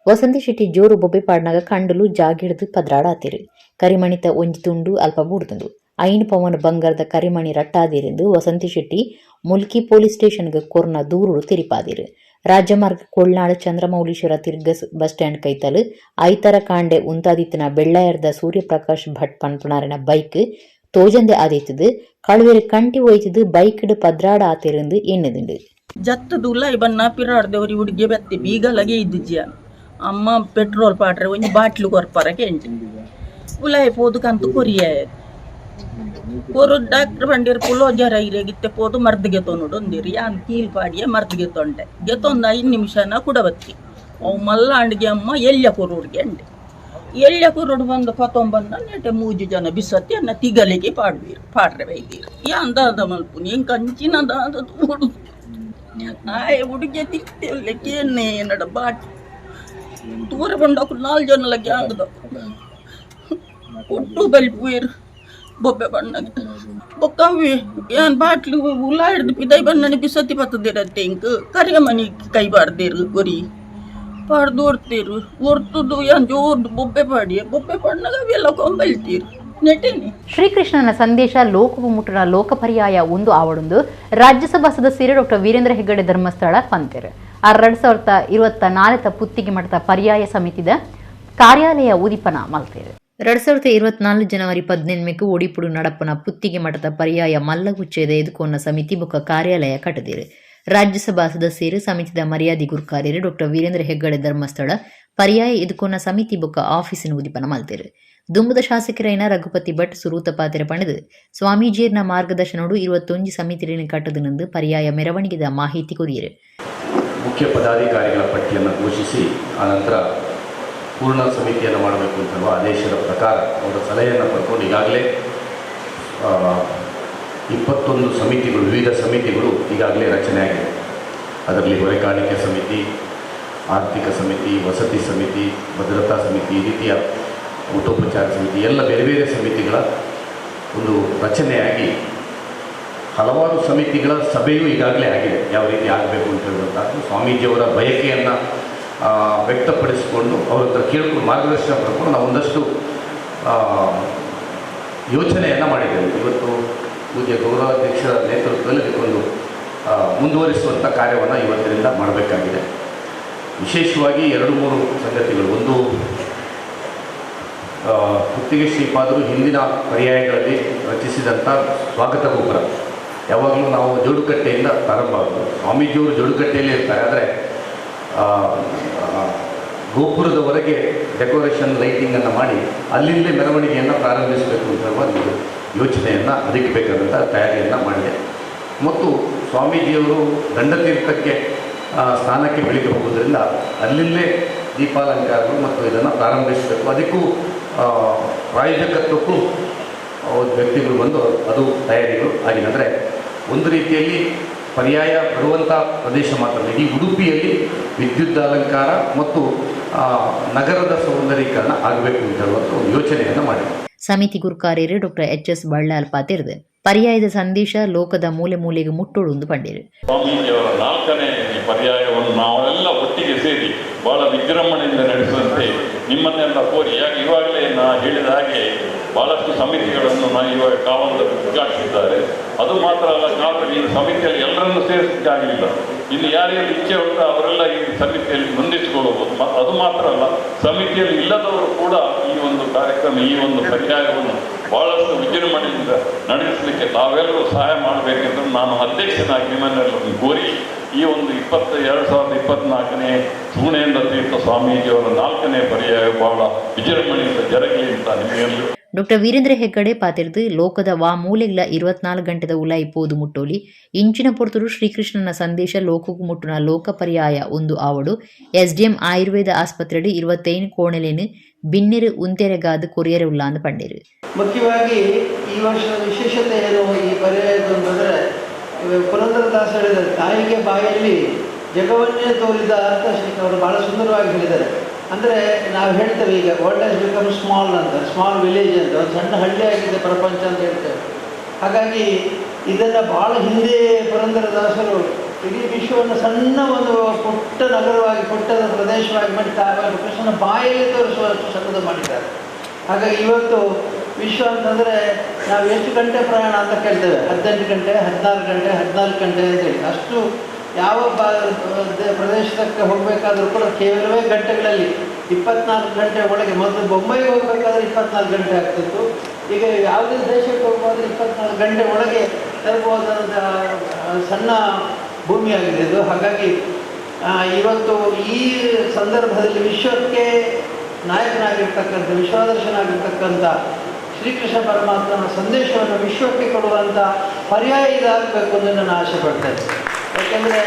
ವಸಂತ ಶೆಟ್ಟಿ ಜೋರು ಬೊಬ್ಬೆ ಪಾಡ್ನಾಗ ಕಂಡಲು ಜಾಗಿಡ್ದು ಪದ್ರಾಡಾತಿರು. ಕರಿಮಣಿತ ಒಂಜಿ ತುಂಡು ಅಲ್ಪ ಬೂಡ್ದುಂಡು. 5 ಪವನ್ ಬಂಗಾರದ ಕರಿಮಣಿ ರಟ್ಟಾದಿರೆಂದು ವಸಂತಿ ಶೆಟ್ಟಿ ಮುಲ್ಕಿ ಪೊಲೀಸ್ ಸ್ಟೇಷನ್ಗೆ ಕೊರ್ನ ದೂರುಡು ತಿರಿಪಾದಿರು. ರಾಜ್ಯಮಾರ್ಗ ಕೊಳ್ನಾಡು ಚಂದ್ರಮೌಳೀಶ್ವರ ತಿರ್ಗಸ್ ಬಸ್ ಸ್ಟ್ಯಾಂಡ್ ಕೈತಲು ಐತರ ಕಾಂಡೆ ಉಂತಾದಿತ್ತಿನ ಬೆಳ್ಳಾಯರ್ದ ಸೂರ್ಯಪ್ರಕಾಶ್ ಭಟ್ ಪನ್ಪುನಾರಿನ ಬೈಕ್ ತೋಜಂದೆ ಆದಿತ್ತದು ಕಳುವೆರು ಕಂಟಿ ಒಯ್ತದು ಬೈಕ್ಡ್ ಪದ್ರಾಡ ಆತಿರಂದು ಎನ್ನುದುಂಡು. ಜತ್ತದುಲ್ಲ ಬನ್ನ ಪಿರಾಡ್ದವ್ರಿ ಹುಡುಗಿ ಬೆತ್ತಿ ಬೀಗ ಲಗೆ ಇದ್ದಿಜ್ಯ ಅಮ್ಮ ಪೆಟ್ರೋಲ್ ಪಾಟ್ರೆ ಒಂಜಿ ಬಾಟ್ಲು ಕೊರ್ಪರಕ್ಕೆ ಎಂಟು ಉಲಾಯ್ ಪೋದು ಕಂತು ಕೊರಿಯ ಕೊರು ಡಾಕ್ಟ್ರ್ ಬಂಡೀರ್ ಪುಲೋ ಜರ ಇರೆಗಿತ್ತೆ ಪೋದು ಮರ್ದಿಗೆ ತೊನುಡು ಒಂದಿರಿ ಯಾನ್ ಕೀಲ್ ಪಾಡಿಯ ಮರ್ದಿಗೆ ತೊಂಡೆ ಗೆತೊಂದು 5 ನಿಮಿಷನ ಕುಡಬತ್ತಿ ಅವು ಮಲ್ಲ ಅಂಡ್ಗೆ ಅಮ್ಮ ಎಲ್ಯ ಕೊರುಡ್ಗೆ ಅಂಡೆ ಎಲ್ಯ ಕೊರುಡು ಬಂದು ಪತೊಂಬಂದ ನೆಟೆ 3 ಜನ ಬಿಸತ್ತಿ ಅನ್ನ ತಿಗಲಿಗೆ ಪಾಡ್ವೀರು ಪಾಡ್ರೆ ಬೈದೀರು ಯಾನ್ ದಾದ ಮಲ್ಪುನಿ ಎಂಕ್ ಅಂಚಿನ ದಾದ ತೋಡು ಆಯ್ ಹುಡುಗೆ ತಿಕ್ತಿಲ್ಲ ಕೇನೆ ನಡ ಬಾಟ್ ತೂರ ಬಂಡಕು 4 ಜನ ಗ್ಯಾಂಗ್ದ ಒಟ್ಟು ಬಲ್ಪುಯರು ಬೊಬ್ಬೆ ಬಣ್ಣಗೆ ಬೊಕ್ಕವಿ ಯಾನ್ ಬಾಟ್ಲು ಉಲ ಹಿಡ್ದು ಪಿದೈ ಬಣ್ಣನೆ ಬಿಸತಿ ಬತ್ತದಿರತ್ತೆ ಇಂಕ್ ಕರಿಯ ಮನಿ ಕೈ ಬಾರ್ದೇರು ಕೊರಿ ಪಾಡ್ದು ಒರ್ತೀರು ಒರ್ತುದು ಯಾನ್ ಜೋರ್ದು ಬೊಬ್ಬೆ ಪಾಡಿ ಬೊಬ್ಬೆ ಪಾಡ್ನಾಗ ಅವೆಲ್ಲ ಕೊಂಬಲ್ತೀರು ನೆಟೇನಿ. ಶ್ರೀಕೃಷ್ಣನ ಸಂದೇಶ ಲೋಕವು ಮುಟ್ಟುನ ಲೋಕಪರ್ಯಾಯ ಒಂದು ಆವಡೊಂದು ರಾಜ್ಯಸಭಾ ಸದಸ್ಯರು ಡಾಕ್ಟರ್ ವೀರೇಂದ್ರ ಹೆಗ್ಗಡೆ ಧರ್ಮಸ್ಥಳ ಪಂತೆರ್. ಆ 2024 ಪುತ್ತಿಗೆ ಮಠದ ಪರ್ಯಾಯ ಸಮಿತಿದ ಕಾರ್ಯಾಲಯ ಉದಿಪನ ಮಲ್ತೇರು. 2024 ಜನವರಿ 18 ಒಡಿಪುಡು ನಡಪುನ ಪುತ್ತಿಗೆ ಮಠದ ಪರ್ಯಾಯ ಮಲ್ಲಗುಚ್ಚೇದ ಎದುಕೊನ್ನ ಸಮಿತಿ ಬೊಕ್ಕ ಕಾರ್ಯಾಲಯ ಕಟ್ಟದಿರು. ರಾಜ್ಯಸಭಾ ಸದಸ್ಯರು ಸಮಿತಿದ ಮರ್ಯಾದೆ ಗುರುಕಾರ್ಯರು ಡಾಕ್ಟರ್ ವೀರೇಂದ್ರ ಹೆಗ್ಗಡೆ ಧರ್ಮಸ್ಥಳ ಪರ್ಯಾಯ ಎದುಕೊನ್ನ ಸಮಿತಿ ಬೊಕ್ಕ ಆಫೀಸಿನ ಉದಿಪನ ಮಲ್ತೇರು. ದುಂಬುದ ಶಾಸಕರೈನ ರಘುಪತಿ ಭಟ್ ಸುರೂತ ಪಾತೆರ ಪಣದು ಸ್ವಾಮೀಜಿಯರ್ನ ಮಾರ್ಗದರ್ಶನೋಡು 21 ಸಮಿತಿಯನ್ನು ಕಟ್ಟದನೆಂದು ಪರ್ಯಾಯ ಮೆರವಣಿಗೆದ ಮಾಹಿತಿ ಕೊರಿಯರು. ಮುಖ್ಯ ಪದಾಧಿಕಾರಿಗಳ ಪಟ್ಟಿಯನ್ನು ಘೋಷಿಸಿ ಆನಂತರ ಪೂರ್ಣ ಸಮಿತಿಯನ್ನು ಮಾಡಬೇಕು ಅಂತ ಆದೇಶದ ಪ್ರಕಾರ ಅವರ ಸಲಹೆಯನ್ನು ಪಡ್ಕೊಂಡು ಈಗಾಗಲೇ 21 ಸಮಿತಿಗಳು, ವಿವಿಧ ಸಮಿತಿಗಳು ಈಗಾಗಲೇ ರಚನೆಯಾಗಿದೆ. ಅದರಲ್ಲಿ ಹೊರೆಕಾಣಿಕೆ ಸಮಿತಿ, ಆರ್ಥಿಕ ಸಮಿತಿ, ವಸತಿ ಸಮಿತಿ, ಭದ್ರತಾ ಸಮಿತಿ, ಈ ರೀತಿಯ ಊಟೋಪಚಾರ ಸಮಿತಿ, ಎಲ್ಲ ಬೇರೆ ಬೇರೆ ಸಮಿತಿಗಳ ಒಂದು ರಚನೆಯಾಗಿ ಹಲವಾರು ಸಮಿತಿಗಳ ಸಭೆಯೂ ಈಗಾಗಲೇ ಆಗಿದೆ. ಯಾವ ರೀತಿ ಆಗಬೇಕು ಅಂತ ಹೇಳುವಂಥದ್ದು ಸ್ವಾಮೀಜಿಯವರ ಬಯಕೆಯನ್ನು ವ್ಯಕ್ತಪಡಿಸಿಕೊಂಡು ಅವರ ಹತ್ರ ಕೇಳಿಕೊಂಡು ಮಾರ್ಗದರ್ಶನ ಪಡ್ಕೊಂಡು ನಾವು ಒಂದಷ್ಟು ಯೋಚನೆಯನ್ನು ಮಾಡಿದ್ದೇವೆ. ಇವತ್ತು ಪೂಜ್ಯ ಗೌರವಾಧ್ಯಕ್ಷರ ನೇತೃತ್ವದಲ್ಲಿ ಇದಕ್ಕೊಂದು ಮುಂದುವರಿಸುವಂಥ ಕಾರ್ಯವನ್ನು ಇವತ್ತಿನಿಂದ ಮಾಡಬೇಕಾಗಿದೆ. ವಿಶೇಷವಾಗಿ 2-3 ಸಂಗತಿಗಳು. ಒಂದು, ಪುತ್ತಿಗೆ ಶ್ರೀಪಾದರು ಹಿಂದಿನ ಪರ್ಯಾಯಗಳಲ್ಲಿ ರಚಿಸಿದಂಥ ಸ್ವಾಗತ ಗೋಪುರ ಯಾವಾಗಲೂ ನಾವು ಜೋಡುಕಟ್ಟೆಯಿಂದ ಪ್ರಾರಂಭ ಆಗೋದು. ಸ್ವಾಮೀಜಿಯವರು ಜೋಡುಕಟ್ಟೆಯಲ್ಲೇ ಇರ್ತಾರೆ, ಆದರೆ ಗೋಪುರದವರೆಗೆ ಡೆಕೋರೇಷನ್ ಲೈಟಿಂಗನ್ನು ಮಾಡಿ ಅಲ್ಲಿಂದಲೇ ಮೆರವಣಿಗೆಯನ್ನು ಪ್ರಾರಂಭಿಸಬೇಕು ಅಂತ ಒಂದು ಯೋಚನೆಯನ್ನು, ಅದಕ್ಕೆ ಬೇಕಾದಂಥ ತಯಾರಿಯನ್ನು ಮಾಡಿದೆ. ಮತ್ತು ಸ್ವಾಮೀಜಿಯವರು ದಂಡತೀರ್ಥಕ್ಕೆ ಸ್ನಾನಕ್ಕೆ ಬೆಳಿಗ್ಗೆ ಹೋಗೋದ್ರಿಂದ ಅಲ್ಲಿಂದಲೇ ದೀಪಾಲಂಕಾರಗಳು ಮತ್ತು ಇದನ್ನು ಪ್ರಾರಂಭಿಸಬೇಕು. ಅದಕ್ಕೂ ಪ್ರಾಯೋಜಕತ್ವಕ್ಕೂ ವ್ಯಕ್ತಿಗಳು ಬಂದು ಅದು ತಯಾರಿಗಳು ಆಗಿದೆ. ಅಂದರೆ ಒಂದು ರೀತಿಯಲ್ಲಿ ಪರ್ಯಾಯ ಬರುವಂಥ ಪ್ರದೇಶ ಮಾತ್ರ ಅಲ್ಲ, ಇಡೀ ಉಡುಪಿಯಲ್ಲಿ ವಿದ್ಯುತ್ ಅಲಂಕಾರ ಮತ್ತು ನಗರದ ಸೌಂದರ್ಯೀಕರಣ ಆಗಬೇಕು ಅಂತ ಹೇಳುವಂಥ ಒಂದು ಯೋಚನೆಯನ್ನು ಮಾಡಿದೆ. ಸಮಿತಿ ಗುರುಕಾರ್ಯರು doctor H S Ballal ಪಾತಿರ್ದು ಪರ್ಯಾಯದ ಸಂದೇಶ ಲೋಕದ ಮೂಲೆ ಮೂಲೆಗೆ ಮುಟ್ಟೋಡು ಪಂಡಿರು. ಸ್ವಾಮೀಜಿಯವರ 4ನೇ ಪರ್ಯಾಯವನ್ನು ನಾವೆಲ್ಲ ಒಟ್ಟಿಗೆ ಸೇರಿ ಬಹಳ ವಿಜೃಂಭಣೆಯಿಂದ ನಡೆಸುವಂತೆ ನಿಮ್ಮನ್ನೆಲ್ಲ ಕೋರಿ, ಯಾಕೆ ಇವಾಗಲೇ ನಾ ಹೇಳಿದ ಹಾಗೆ ಬಹಳಷ್ಟು ಸಮಿತಿಗಳನ್ನು ನಾನು ಇವಾಗ ಕಾವಂದರು ಉದ್ಘಾಟಿಸಿದ್ದಾರೆ. ಅದು ಮಾತ್ರ ಅಲ್ಲ, ಕಾವಲು ಈ ಸಮಿತಿಯಲ್ಲಿ ಎಲ್ಲರನ್ನೂ ಸೇರಿಸಲಿಕ್ಕೆ ಆಗಲಿಲ್ಲ. ಇನ್ನು ಯಾರ್ಯಾರು ಇಚ್ಛೆ ಉಂಟು ಅವರೆಲ್ಲ ಈ ಸಮಿತಿಯಲ್ಲಿ ನೋಂದಿಸಿಕೊಳ್ಳಬಹುದು. ಅದು ಮಾತ್ರ ಅಲ್ಲ, ಸಮಿತಿಯಲ್ಲಿ ಇಲ್ಲದವರು ಕೂಡ ಈ ಒಂದು ಕಾರ್ಯಕ್ರಮ, ಈ ಒಂದು ಪರ್ಯಾಯವನ್ನು ಬಹಳಷ್ಟು ವಿಜೃಂಭಣೆಯಿಂದ ನಡೆಸಲಿಕ್ಕೆ ತಾವೆಲ್ಲರೂ ಸಹಾಯ ಮಾಡಬೇಕೆಂದು ನಾನು ಅಧ್ಯಕ್ಷನಾಗಿ ನಿಮ್ಮನ್ನೆಲ್ಲರನ್ನು ಕೋರಿ ಈ ಒಂದು 2024ನೇ ಸುಗುಣೇಂದ್ರ ತೀರ್ಥ ಸ್ವಾಮೀಜಿಯವರ 4ನೇ ಪರ್ಯಾಯ ಬಹಳ ವಿಜೃಂಭಣೆಯಿಂದ ಜರಗಲಿ ಅಂತ ನಿಮಗೆಲ್ಲರೂ. ಡಾಕ್ಟರ್ ವೀರೇಂದ್ರ ಹೆಗ್ಗಡೆ ಪಾತಿರ್ದು ಲೋಕದ ವಾ ಮೂಲೆಗಳ 24 ಗಂಟೆದ ಉಲಾಯಿ ಪೋದು ಮುಟ್ಟೋಲಿ ಇಂಚಿನ ಪೊರ್ತುಡು ಶ್ರೀಕೃಷ್ಣನ ಸಂದೇಶ ಲೋಕಕ್ಕೂ ಮುಟ್ಟುನ ಲೋಕ ಪರ್ಯಾಯ ಒಂದು ಆವಡು. ಎಸ್ಡಿಎಂ ಆಯುರ್ವೇದ ಆಸ್ಪತ್ರೆಡು 25 ಕೋಣೆಲೇನು ಬಿನ್ನೆರು ಉಂತೆರೆಗಾದ ಕೊರಿಯರೆ ಉಲ್ಲಾಂದು ಪಂಡೇರು. ಮುಖ್ಯವಾಗಿ ಈ ವರ್ಷದ ವಿಶೇಷತೆ ಏನು ಈ ಪರ್ಯಾಯದ್ದು ಅಂತಂದರೆ, ಪುರಂದರದಾಸ ಹೇಳಿದ್ದಾರೆ, ತಾಯಿಗೆ ಬಾಯಲ್ಲಿ ಜಗವನ್ನೇ ತೋರಿದ ಅಂತ ಅವರು ಭಾಳ ಸುಂದರವಾಗಿ ಹೇಳಿದ್ದಾರೆ. ಅಂದರೆ ನಾವು ಹೇಳ್ತೇವೆ ಈಗ world has become small ಅಂತ, ಸ್ಮಾಲ್ ವಿಲೇಜ್ ಅಂತ, ಒಂದು ಸಣ್ಣ ಹಳ್ಳಿಯಾಗಿದೆ ಪ್ರಪಂಚ ಅಂತ ಹೇಳ್ತೇವೆ. ಹಾಗಾಗಿ ಇದನ್ನು ಭಾಳ ಹಿಂದೆ ಪುರಂದರದಾಸರು ಇಡೀ ವಿಶ್ವವನ್ನು ಸಣ್ಣ ಒಂದು ಪುಟ್ಟ ನಗರವಾಗಿ, ಪುಟ್ಟದ ಪ್ರದೇಶವಾಗಿ ಮಾಡಿ ಕೃಷ್ಣನ ಬಾಯಲ್ಲಿ ತೋರಿಸುವಷ್ಟು ಶಬ್ದ ಮಾಡಿದ್ದಾರೆ. ಹಾಗಾಗಿ ಇವತ್ತು ವಿಶ್ವ ಅಂತಂದರೆ ನಾವು ಎಷ್ಟು ಗಂಟೆ ಪ್ರಯಾಣ ಅಂತ ಕೇಳ್ತೇವೆ, 18 ಗಂಟೆ, 16 ಗಂಟೆ, 14 ಗಂಟೆ ಅಂತೇಳಿ. ಅಷ್ಟು ಯಾವ ಪ್ರದೇಶಕ್ಕೆ ಹೋಗಬೇಕಾದ್ರೂ ಕೂಡ ಕೇವಲವೇ ಗಂಟೆಗಳಲ್ಲಿ 24 ಗಂಟೆ ಒಳಗೆ. ಮೊದಲು ಬೊಂಬೈಗೆ ಹೋಗಬೇಕಾದ್ರೆ 24 ಗಂಟೆ ಆಗ್ತಿತ್ತು, ಈಗ ಯಾವುದೇ ದೇಶಕ್ಕೆ ಹೋಗ್ಬೋದ್ರೆ 24 ಗಂಟೆ ಒಳಗೆ ತಲುಪುವುದಾದ ಸಣ್ಣ ಭೂಮಿಯಾಗಿದೆ ಇದು. ಹಾಗಾಗಿ ಇವತ್ತು ಈ ಸಂದರ್ಭದಲ್ಲಿ ವಿಶ್ವಕ್ಕೆ ನಾಯಕನಾಗಿರ್ತಕ್ಕಂಥ, ವಿಶ್ವಾದರ್ಶನಾಗಿರ್ತಕ್ಕಂಥ ಶ್ರೀಕೃಷ್ಣ ಪರಮಾತ್ಮನ ಸಂದೇಶವನ್ನು ವಿಶ್ವಕ್ಕೆ ಕೊಡುವಂಥ ಪರ್ಯಾಯ ಇದಾಗಬೇಕು ಅಂತ ನಾನು ಆಸೆ ಪಡ್ತೇನೆ. ಯಾಕೆಂದರೆ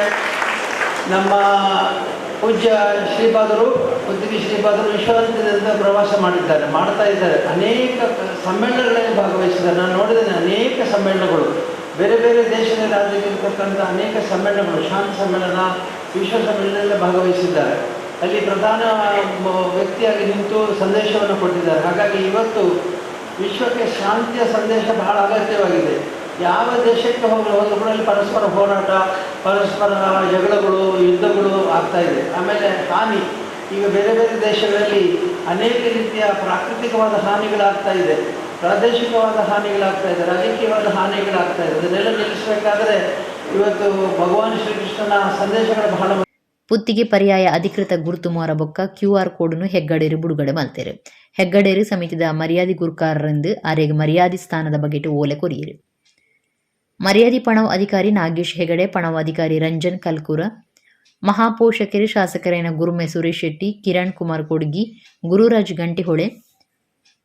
ನಮ್ಮ ಪೂಜ್ಯ ಶ್ರೀಪಾದರು, ಪುತ್ತಿಗೆ ಶ್ರೀಪಾದರು ವಿಶ್ವಾದ್ಯಂತ ಪ್ರವಾಸ ಮಾಡಿದ್ದಾರೆ, ಮಾಡ್ತಾ ಇದ್ದಾರೆ, ಅನೇಕ ಸಮ್ಮೇಳನಗಳಲ್ಲಿ ಭಾಗವಹಿಸಿದ್ದಾರೆ. ನಾನು ನೋಡಿದ್ದೇನೆ ಅನೇಕ ಸಮ್ಮೇಳನಗಳು, ಬೇರೆ ಬೇರೆ ದೇಶದ ರಾಜ್ಯದಲ್ಲಿರ್ತಕ್ಕಂಥ ಅನೇಕ ಸಮ್ಮೇಳನಗಳು, ಶಾಂತಿ ಸಮ್ಮೇಳನ, ವಿಶ್ವ ಸಮ್ಮೇಳನದಲ್ಲಿ ಭಾಗವಹಿಸಿದ್ದಾರೆ. ಅಲ್ಲಿ ಪ್ರಧಾನ ವ್ಯಕ್ತಿಯಾಗಿ ನಿಂತು ಸಂದೇಶವನ್ನು ಕೊಟ್ಟಿದ್ದಾರೆ. ಹಾಗಾಗಿ ಇವತ್ತು ವಿಶ್ವಕ್ಕೆ ಶಾಂತಿಯ ಸಂದೇಶ ಬಹಳ ಅಗತ್ಯವಾಗಿದೆ. ಯಾವ ದೇಶಕ್ಕೆ ಹೋಗಲು ಕೂಡ ಅಲ್ಲಿ ಪರಸ್ಪರ ಹೋರಾಟ, ಪರಸ್ಪರ ಜಗಳಗಳು, ಯುದ್ಧಗಳು ಆಗ್ತಾಯಿದೆ. ಆಮೇಲೆ ಹಾನಿ, ಈಗ ಬೇರೆ ಬೇರೆ ದೇಶಗಳಲ್ಲಿ ಅನೇಕ ರೀತಿಯ ಪ್ರಾಕೃತಿಕವಾದ ಹಾನಿಗಳಾಗ್ತಾ ಇದೆ, ಪ್ರಾದೇಶಿಕವಾದ ಹಾನಿಗಳಾಗ್ತಾ ಇದೆ, ರಾಜಕೀಯವಾದ ಹಾನಿಗಳಾಗ್ತಾ ಇದೆ. ಅದನ್ನೆಲ್ಲ ನಿಲ್ಲಿಸಬೇಕಾದ್ರೆ ಇವತ್ತು ಭಗವಾನ್ ಶ್ರೀಕೃಷ್ಣನ ಸಂದೇಶಗಳು ಬಹಳ. ಪುತ್ತಿಗೆ ಪರ್ಯಾಯ ಅಧಿಕೃತ ಗುರುತು ಮೋರ ಬೊಕ್ಕ ಕ್ಯೂಆರ್ ಕೋಡ್ನು ಹೆಗ್ಗಡೇರು ಬುಡುಗಡೆ ಮಲ್ತೆರು. ಹೆಗ್ಗಡೇರು ಸಮಿತಿದ ಮರ್ಯಾದಿ ಗುರ್ಕಾರರೆಂದು ಆರೆಗ್ ಮರ್ಯಾದಿ ಸ್ಥಾನದ ಬಗೆಟ್ ಓಲೆ ಕೊರಿಯೆರು. ಮರ್ಯಾದಿ ಪಣವು ಅಧಿಕಾರಿ ನಾಗೇಶ್ ಹೆಗಡೆ, ಪಣವು ಅಧಿಕಾರಿ ರಂಜನ್ ಕಲ್ಕೂರ, ಮಹಾಪೋಷಕರು ಶಾಸಕರೇನ ಗುರುಮೆ ಸುರೇಶ್ ಶೆಟ್ಟಿ, ಕಿರಣ್ ಕುಮಾರ್ ಕೊಡ್ಗಿ, ಗುರುರಾಜ್ ಗಂಟಿಹೊಳೆ,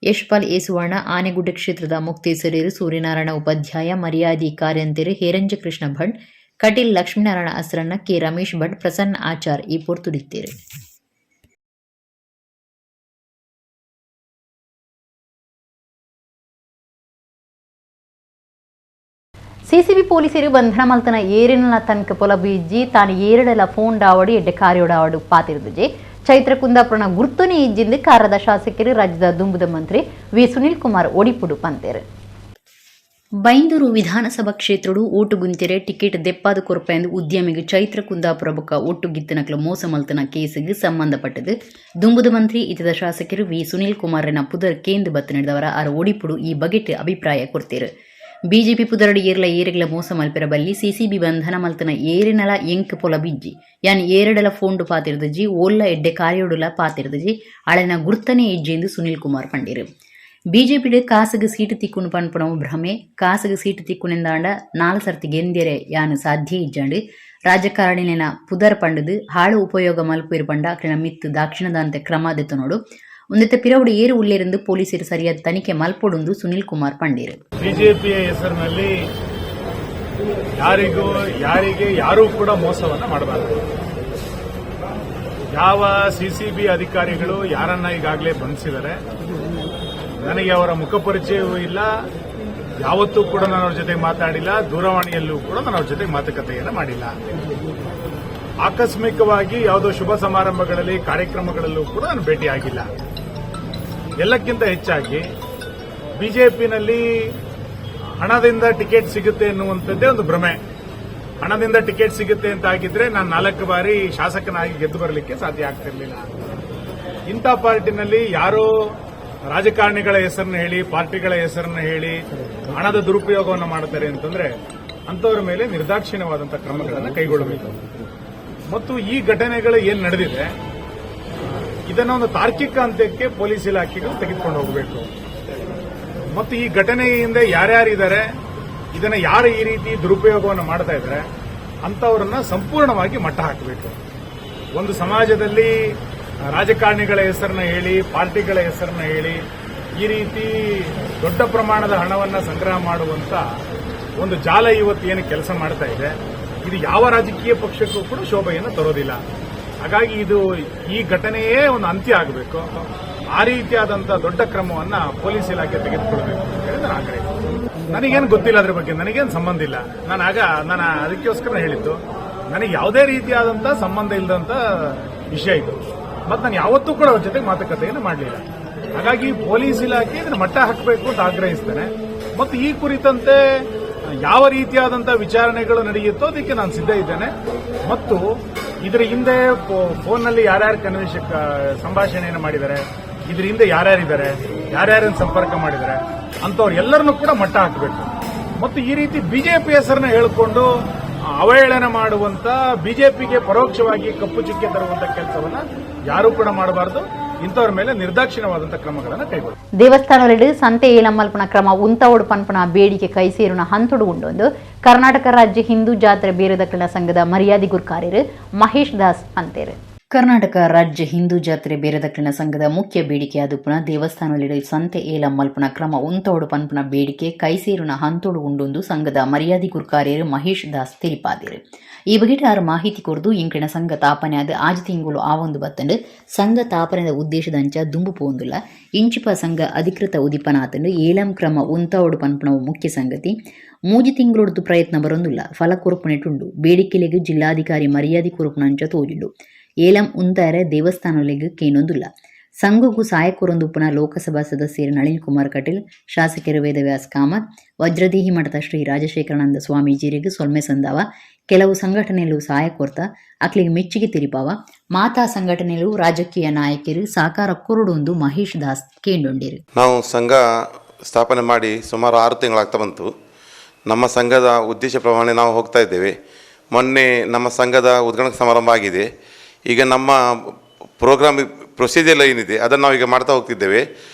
ಯಶ್ಪಾಲ್ ಏಸುವರ್ಣ, ಆನೆಗುಡ್ಡೆ ಕ್ಷೇತ್ರದ ಮುಕ್ತೇಸರೇರು ಸೂರ್ಯನಾರಾಯಣ ಉಪಾಧ್ಯಾಯ, ಮರ್ಯಾದಿ ಕಾರ್ಯಂತೆರು ಹೇರಂಜ ಕೃಷ್ಣ ಭಟ್, ಕಟೀಲ್ ಲಕ್ಷ್ಮೀನಾರಾಯಣ ಅಸ್ರಣ್ಣ, ಕೆ ರಮೇಶ್ ಭಟ್, ಪ್ರಸನ್ನ ಆಚಾರ್ ಈ ಪೊರ್ತುಡಿತ್ತೇರು. ಸಿಸಿಬಿ ಪೊಲೀಸರು ಬಂಧನ ಮಲ್ತನ ಏರಿನ ತನಕ ಪೊಲಬು ಇಜ್ಜಿ, ತಾನು ಏರಡಲ ಫೋನ್ ಡಾವಡು ಎಡ್ಡೆ ಕಾರ್ಯೋಡಾವಡು ಪಾತಿರುದುಜೆ. ಚೈತ್ರ ಕುಂದಾಪುರನ ಗುರ್ತುನಿ ಇಜ್ಜಿಂದು ಕಾರದ ಶಾಸಕರು ರಾಜ್ಯದ ದುಂಬುದ ಮಂತ್ರಿ ವಿ ಸುನಿಲ್ ಕುಮಾರ್ ಒಡಿಪುಡು ಪಂತೇರು. ಬೈಂದೂರು ವಿಧಾನಸಭಾ ಕ್ಷೇತ್ರಡು ಓಟು ಗುಂತೆರೆ ಟಿಕೆಟ್ ದೆಪ್ಪಾದ ಕೊರಪೆಂದು ಉದ್ಯಮಿಗೆ ಚೈತ್ರ ಕುಂದಾಪುರ ಬೊಕ್ಕ ಒಟ್ಟು ಗಿತ್ತನಕ್ಲ ಮೋಸ ಮಲ್ತನ ಕೇಸಿಗೆ ಸಂಬಂಧಪಟ್ಟது ದುಂಬುದ ಮಂತ್ರಿ ಇತದ ಶಾಸಕರು ವಿ ಸುನಿಲ್ ಕುಮಾರನ ಪುದರ್ ಕೇಂದ್ರ ಬತ್ತು ನಡೆದವರ ಆರ್ ಒಡಿಪುಡು ಈ ಬಗೆಟ್ ಅಭಿಪ್ರಾಯ ಕೊಡ್ತೇರು. ಬಿಜೆಪಿ ಪುದರಡು ಏರ್ಲ ಏರೆಗ್ಲ ಮೋಸ ಮಲ್ಪೆರ ಬಲ್ಲಿ, ಸಿಸಿಬಿ ಬಂಧನ ಮಲ್ತನ ಏರಿನಲ ಎಂಕ್ ಪೊಲ ಬಿಜ್ಜಿ, ಯಾನ್ ಏರಡಲ ಫೋಂಡು ಪಾತಿರ್ದಜಿ, ಓಲ್ಲ ಎಡ್ಡೆ ಕಾರ್ಯೋಡುಲ ಪಾತಿರ್ದಜಿ, ಅಳೆನ ಗುರ್ತನೆ ಇಜ್ಜಿ ಎಂದು ಸುನಿಲ್ ಕುಮಾರ್ ಪಂಡಿರು. ಬಿಜೆಪಿಡ್ ಕಾಸುಗೆ ಸೀಟು ತಿಕ್ಕುನು ಪನ್ಪುನವು ಭ್ರಮೆ. ಕಾಸುಗೆ ಸೀಟು ತಿಕ್ಕುನೆಂದಾಂಡ ನಾಲ್ ಸರ್ತಿ ಗೆಂದೆರೆ ಯಾನು ಸಾಧ್ಯ ಇಜ್ಜಾಂಡ್. ರಾಜಕಾರಣಿನ ಪುದರ್ ಪಂಡದು ಹಾಳು ಉಪಯೋಗ ಮಲ್ಪುಯಿರು ಪಂಡ ಅಕ್ಲೆನ ಮಿತ್ತು ದಾಕ್ಷಿಣದಾಂತೆ ಕ್ರಮ ದೆತ್ತೊನೊಡು. ಒಂದೆತ್ತ ಪಿರವುಡು ಏರು ಉಲ್ಲೇರೆಂದು ಪೊಲೀಸರು ಸರಿಯಾದ ತನಿಖೆ ಮಲ್ಪೊಡುಂದು ಸುನಿಲ್ ಕುಮಾರ್ ಪಂಡೀರು. ಬಿಜೆಪಿಯ ಹೆಸರಿನಲ್ಲಿ ಯಾರಿಗೂ ಯಾರಿಗೆ ಯಾರೂ ಕೂಡ ಮೋಸವನ್ನು ಮಾಡಬಾರದು. ಯಾವ ಸಿಸಿಬಿ ಅಧಿಕಾರಿಗಳು ಯಾರನ್ನ ಈಗಾಗಲೇ ಬಂಧಿಸಿದ್ದಾರೆ, ನನಗೆ ಅವರ ಮುಖಪರಿಚಯವೂ ಇಲ್ಲ, ಯಾವತ್ತೂ ಕೂಡ ನಾನು ಅವ್ರ ಜೊತೆಗೆ ಮಾತಾಡಿಲ್ಲ, ದೂರವಾಣಿಯಲ್ಲೂ ಕೂಡ ನಾನು ಅವ್ರ ಜೊತೆಗೆ ಮಾತುಕತೆಯನ್ನು ಮಾಡಿಲ್ಲ. ಆಕಸ್ಮಿಕವಾಗಿ ಯಾವುದೋ ಶುಭ ಸಮಾರಂಭಗಳಲ್ಲಿ, ಕಾರ್ಯಕ್ರಮಗಳಲ್ಲೂ ಕೂಡ ನಾನು ಭೇಟಿಯಾಗಿಲ್ಲ. ಎಲ್ಲಕ್ಕಿಂತ ಹೆಚ್ಚಾಗಿ ಬಿಜೆಪಿನಲ್ಲಿ ಹಣದಿಂದ ಟಿಕೆಟ್ ಸಿಗುತ್ತೆ ಎನ್ನುವಂಥದ್ದೇ ಒಂದು ಭ್ರಮೆ. ಹಣದಿಂದ ಟಿಕೆಟ್ ಸಿಗುತ್ತೆ ಅಂತ ಆಗಿದ್ರೆ ನಾನು 4 ಬಾರಿ ಶಾಸಕನಾಗಿ ಗೆದ್ದು ಬರಲಿಕ್ಕೆ ಸಾಧ್ಯ ಆಗ್ತಿರಲಿಲ್ಲ. ಇಂಥ ಪಾರ್ಟಿನಲ್ಲಿ ಯಾರೋ ರಾಜಕಾರಣಿಗಳ ಹೆಸರನ್ನು ಹೇಳಿ, ಪಾರ್ಟಿಗಳ ಹೆಸರನ್ನು ಹೇಳಿ ಹಣದ ದುರುಪಯೋಗವನ್ನು ಮಾಡುತ್ತಾರೆ ಅಂತಂದ್ರೆ ಅಂತವರ ಮೇಲೆ ನಿರ್ದಾಕ್ಷಿಣ್ಯವಾದಂತಹ ಕ್ರಮಗಳನ್ನು ಕೈಗೊಳ್ಳಬೇಕು. ಮತ್ತು ಈ ಘಟನೆಗಳು ಏನ್ ನಡೆದಿದೆ, ಇದನ್ನು ಒಂದು ತಾರ್ಕಿಕ ಹಂತಕ್ಕೆ ಪೊಲೀಸ್ ಇಲಾಖೆಗಳು ತೆಗೆದುಕೊಂಡು ಹೋಗಬೇಕು. ಮತ್ತು ಈ ಘಟನೆಯ ಹಿಂದೆ ಯಾರ್ಯಾರಿದ್ದಾರೆ, ಇದನ್ನು ಯಾರು ಈ ರೀತಿ ದುರುಪಯೋಗವನ್ನು ಮಾಡ್ತಾ ಇದ್ದಾರೆ ಅಂತವರನ್ನ ಸಂಪೂರ್ಣವಾಗಿ ಮಟ್ಟ ಹಾಕಬೇಕು. ಒಂದು ಸಮಾಜದಲ್ಲಿ ರಾಜಕಾರಣಿಗಳ ಹೆಸರನ್ನ ಹೇಳಿ, ಪಾರ್ಟಿಗಳ ಹೆಸರನ್ನ ಹೇಳಿ ಈ ರೀತಿ ದೊಡ್ಡ ಪ್ರಮಾಣದ ಹಣವನ್ನು ಸಂಗ್ರಹ ಮಾಡುವಂತ ಒಂದು ಜಾಲ ಇವತ್ತು ಏನು ಕೆಲಸ ಮಾಡ್ತಾ ಇದೆ, ಇದು ಯಾವ ರಾಜಕೀಯ ಪಕ್ಷಕ್ಕೂ ಕೂಡ ಶೋಭೆಯನ್ನು ತರೋದಿಲ್ಲ. ಹಾಗಾಗಿ ಇದು ಈ ಘಟನೆಯೇ ಒಂದು ಅಂತ್ಯ ಆಗಬೇಕು. ಆ ರೀತಿಯಾದಂತಹ ದೊಡ್ಡ ಕ್ರಮವನ್ನ ಪೊಲೀಸ್ ಇಲಾಖೆ ತೆಗೆದುಕೊಳ್ಬೇಕು ಅಂತ ಹೇಳಿ ನಾನು ಆಗ್ರಹಿಸ್ತೀನಿ. ನನಗೇನು ಗೊತ್ತಿಲ್ಲ ಅದ್ರ ಬಗ್ಗೆ, ನನಗೇನು ಸಂಬಂಧ ಇಲ್ಲ. ನಾನು ಅದಕ್ಕೋಸ್ಕರ ಹೇಳಿದ್ದು, ನನಗೆ ಯಾವುದೇ ರೀತಿಯಾದಂತಹ ಸಂಬಂಧ ಇಲ್ಲದಂತ ವಿಷಯ ಇದು. ಮತ್ತು ನಾನು ಯಾವತ್ತೂ ಕೂಡ ಅವ್ರ ಜೊತೆ ಮಾತುಕತೆಯನ್ನು ಮಾಡಲಿಲ್ಲ. ಹಾಗಾಗಿ ಪೊಲೀಸ್ ಇಲಾಖೆ ಇದನ್ನು ಮಟ್ಟ ಹಾಕಬೇಕು ಅಂತ ಆಗ್ರಹಿಸ್ತೇನೆ. ಮತ್ತು ಈ ಕುರಿತಂತೆ ಯಾವ ರೀತಿಯಾದಂತಹ ವಿಚಾರಣೆಗಳು ನಡೆಯುತ್ತೋ ಅದಕ್ಕೆ ನಾನು ಸಿದ್ಧ ಇದ್ದೇನೆ. ಮತ್ತು ಇದರ ಹಿಂದೆ ಫೋನ್ನಲ್ಲಿ ಯಾರ್ಯಾರು ಸಂಭಾಷಣೆಯನ್ನು ಮಾಡಿದ್ದಾರೆ, ಇದರ ಹಿಂದೆ ಯಾರ್ಯಾರಿದ್ದಾರೆ, ಯಾರ್ಯಾರನ್ನು ಸಂಪರ್ಕ ಮಾಡಿದ್ದಾರೆ ಅಂತವ್ರು ಎಲ್ಲರನ್ನೂ ಕೂಡ ಮಟ್ಟ ಹಾಕಬೇಕು. ಮತ್ತು ಈ ರೀತಿ ಬಿಜೆಪಿ ಹೆಸರನ್ನ ಹೇಳಿಕೊಂಡು ಅವಹೇಳನ ಮಾಡುವಂತ, ಬಿಜೆಪಿಗೆ ಪರೋಕ್ಷವಾಗಿ ಕಪ್ಪು ಚುಕ್ಕೆ ತರುವಂತ ಕೆಲಸವನ್ನ ಯಾರೂ ಕೂಡ ಮಾಡಬಾರದು. ಇಂಥವ್ರ ಮೇಲೆ ನಿರ್ದಾಕ್ಷಿಣ್ಯವಾದಂತಹ ಕ್ರಮಗಳನ್ನು ಕೈಗೊಳ್ಳಬೇಕು. ದೇವಸ್ಥಾನದಲ್ಲಿ ಸಂತೆ ಏಲಮ್ಮಲ್ಪನ ಕ್ರಮ ಉಂತವಡು ಪನ್ಪನ ಬೇಡಿಕೆ ಕೈಸೇರುನ ಹಂತೊಡು ಉಂಡೊಂದು ಕರ್ನಾಟಕ ರಾಜ್ಯ ಹಿಂದೂ ಜಾತ್ರೆ ಬೇರೆದಕ್ಕಲ ಸಂಘದ ಮರ್ಯಾದೆ ಗುರ್ಕಾರ್ಯರು ಮಹೇಶ್ ದಾಸ್ ಅಂತೇರು. ಕರ್ನಾಟಕ ರಾಜ್ಯ ಹಿಂದೂ ಜಾತ್ರೆ ಬೇರೆದಕ್ಕಿನ ಸಂಘದ ಮುಖ್ಯ ಬೇಡಿಕೆ ಪುನಃ ದೇವಸ್ಥಾನದಲ್ಲಿ ಸಂತೆ ಏಲಮ್ಮಲ್ಪನ ಕ್ರಮ ಉಂತೋಡು ಪನ್ಪನ ಬೇಡಿಕೆ ಕೈಸೇರುನ ಹಂತೋಡು ಉಂಡೊಂದು ಸಂಘದ ಮರ್ಯಾದೆ ಗುರ್ಕಾರ್ಯರು ಮಹೇಶ್ ದಾಸ್ ತಿಳಿಪಾದಿರು. ಈ ಬಗ್ಗೆ ಆರು ಮಾಹಿತಿ ಕೊರ್ದು ಇಂಕಿನ ಸಂಘ ತಾಪನೆ ಆದ ಆಜ್ ತಿಂಗಳು ಆವೊಂದು ಬತ್ತಂಡು ಸಂಘ ತಾಪನೆದ ಉದ್ದೇಶದಂಚ ದುಂಬು ಪೋಂದುಲ್ಲ. ಇಂಚಿಪ ಸಂಘ ಅಧಿಕೃತ ಉದಿಪನಾತಂಡು ಏಲಂ ಕ್ರಮ ಉಂತೋಡು ಪನ್ಪನವು ಮುಖ್ಯ ಸಂಗತಿ. ಮೂಜಿ ತಿಂಗಳೊಡ್ದು ಪ್ರಯತ್ನ ಬರೊಂದುಲ್ಲ, ಫಲ ಕೊರಪುನೆಟುಂಡು. ಬೇಡಿಕೆಲೆಗ್ ಜಿಲ್ಲಾಧಿಕಾರಿ ಮರ್ಯಾದೆ ಕೊರಪುನಂಚ ತೋಜುಂಡು. ಏಲಂ ಉಂತಾರೆ ದೇವಸ್ಥಾನಲೆಗ್ ಕೇನೊಂದುಲ್ಲ. ಸಂಘಗೂ ಸಹಾಯಕರೊಂದುಪ್ಪುನ ಲೋಕಸಭಾ ಸದಸ್ಯರು ನಳಿನ್ ಕುಮಾರ್ ಕಟೀಲ್, ಶಾಸಕರು ವೇದವ್ಯಾಸ್ ಕಾಮತ್, ವಜ್ರದೇಹಿ ಮಠದ ಶ್ರೀ ರಾಜಶೇಖರಾನಂದ ಸ್ವಾಮೀಜಿರಿಗೆ ಸೊಲ್ಮೆ ಸಂದಾವ. ಕೆಲವು ಸಂಘಟನೆಗಳು ಸಹಾಯ ಕೊರ್ತ ಅಕ್ಲಿಗೆ ಮೆಚ್ಚುಗೆ ತಿರಿಪಾವ. ಮಾತಾ ಸಂಘಟನೆಗಳು ರಾಜಕೀಯ ನಾಯಕರು ಸಾಕಾರ ಕೊರಡೊಂದು ಮಹೇಶ್ ದಾಸ್ ಕೇಂಡೊಂಡಿರು. ನಾವು ಸಂಘ ಸ್ಥಾಪನೆ ಮಾಡಿ ಸುಮಾರು 6 ತಿಂಗಳಾಗ್ತಾ ಬಂತು. ನಮ್ಮ ಸಂಘದ ಉದ್ದೇಶ ಪ್ರಮಾಣೆ ನಾವು ಹೋಗ್ತಾ ಇದ್ದೇವೆ. ಮೊನ್ನೆ ನಮ್ಮ ಸಂಘದ ಉದ್ಘಾಟನಾ ಸಮಾರಂಭ ಆಗಿದೆ. ಈಗ ನಮ್ಮ ಪ್ರೋಗ್ರಾಮ್ ಪ್ರೊಸೀಜರ್ ಏನಿದೆ ಅದನ್ನು ನಾವೀಗ ಮಾಡ್ತಾ ಹೋಗ್ತಿದ್ದೇವೆ.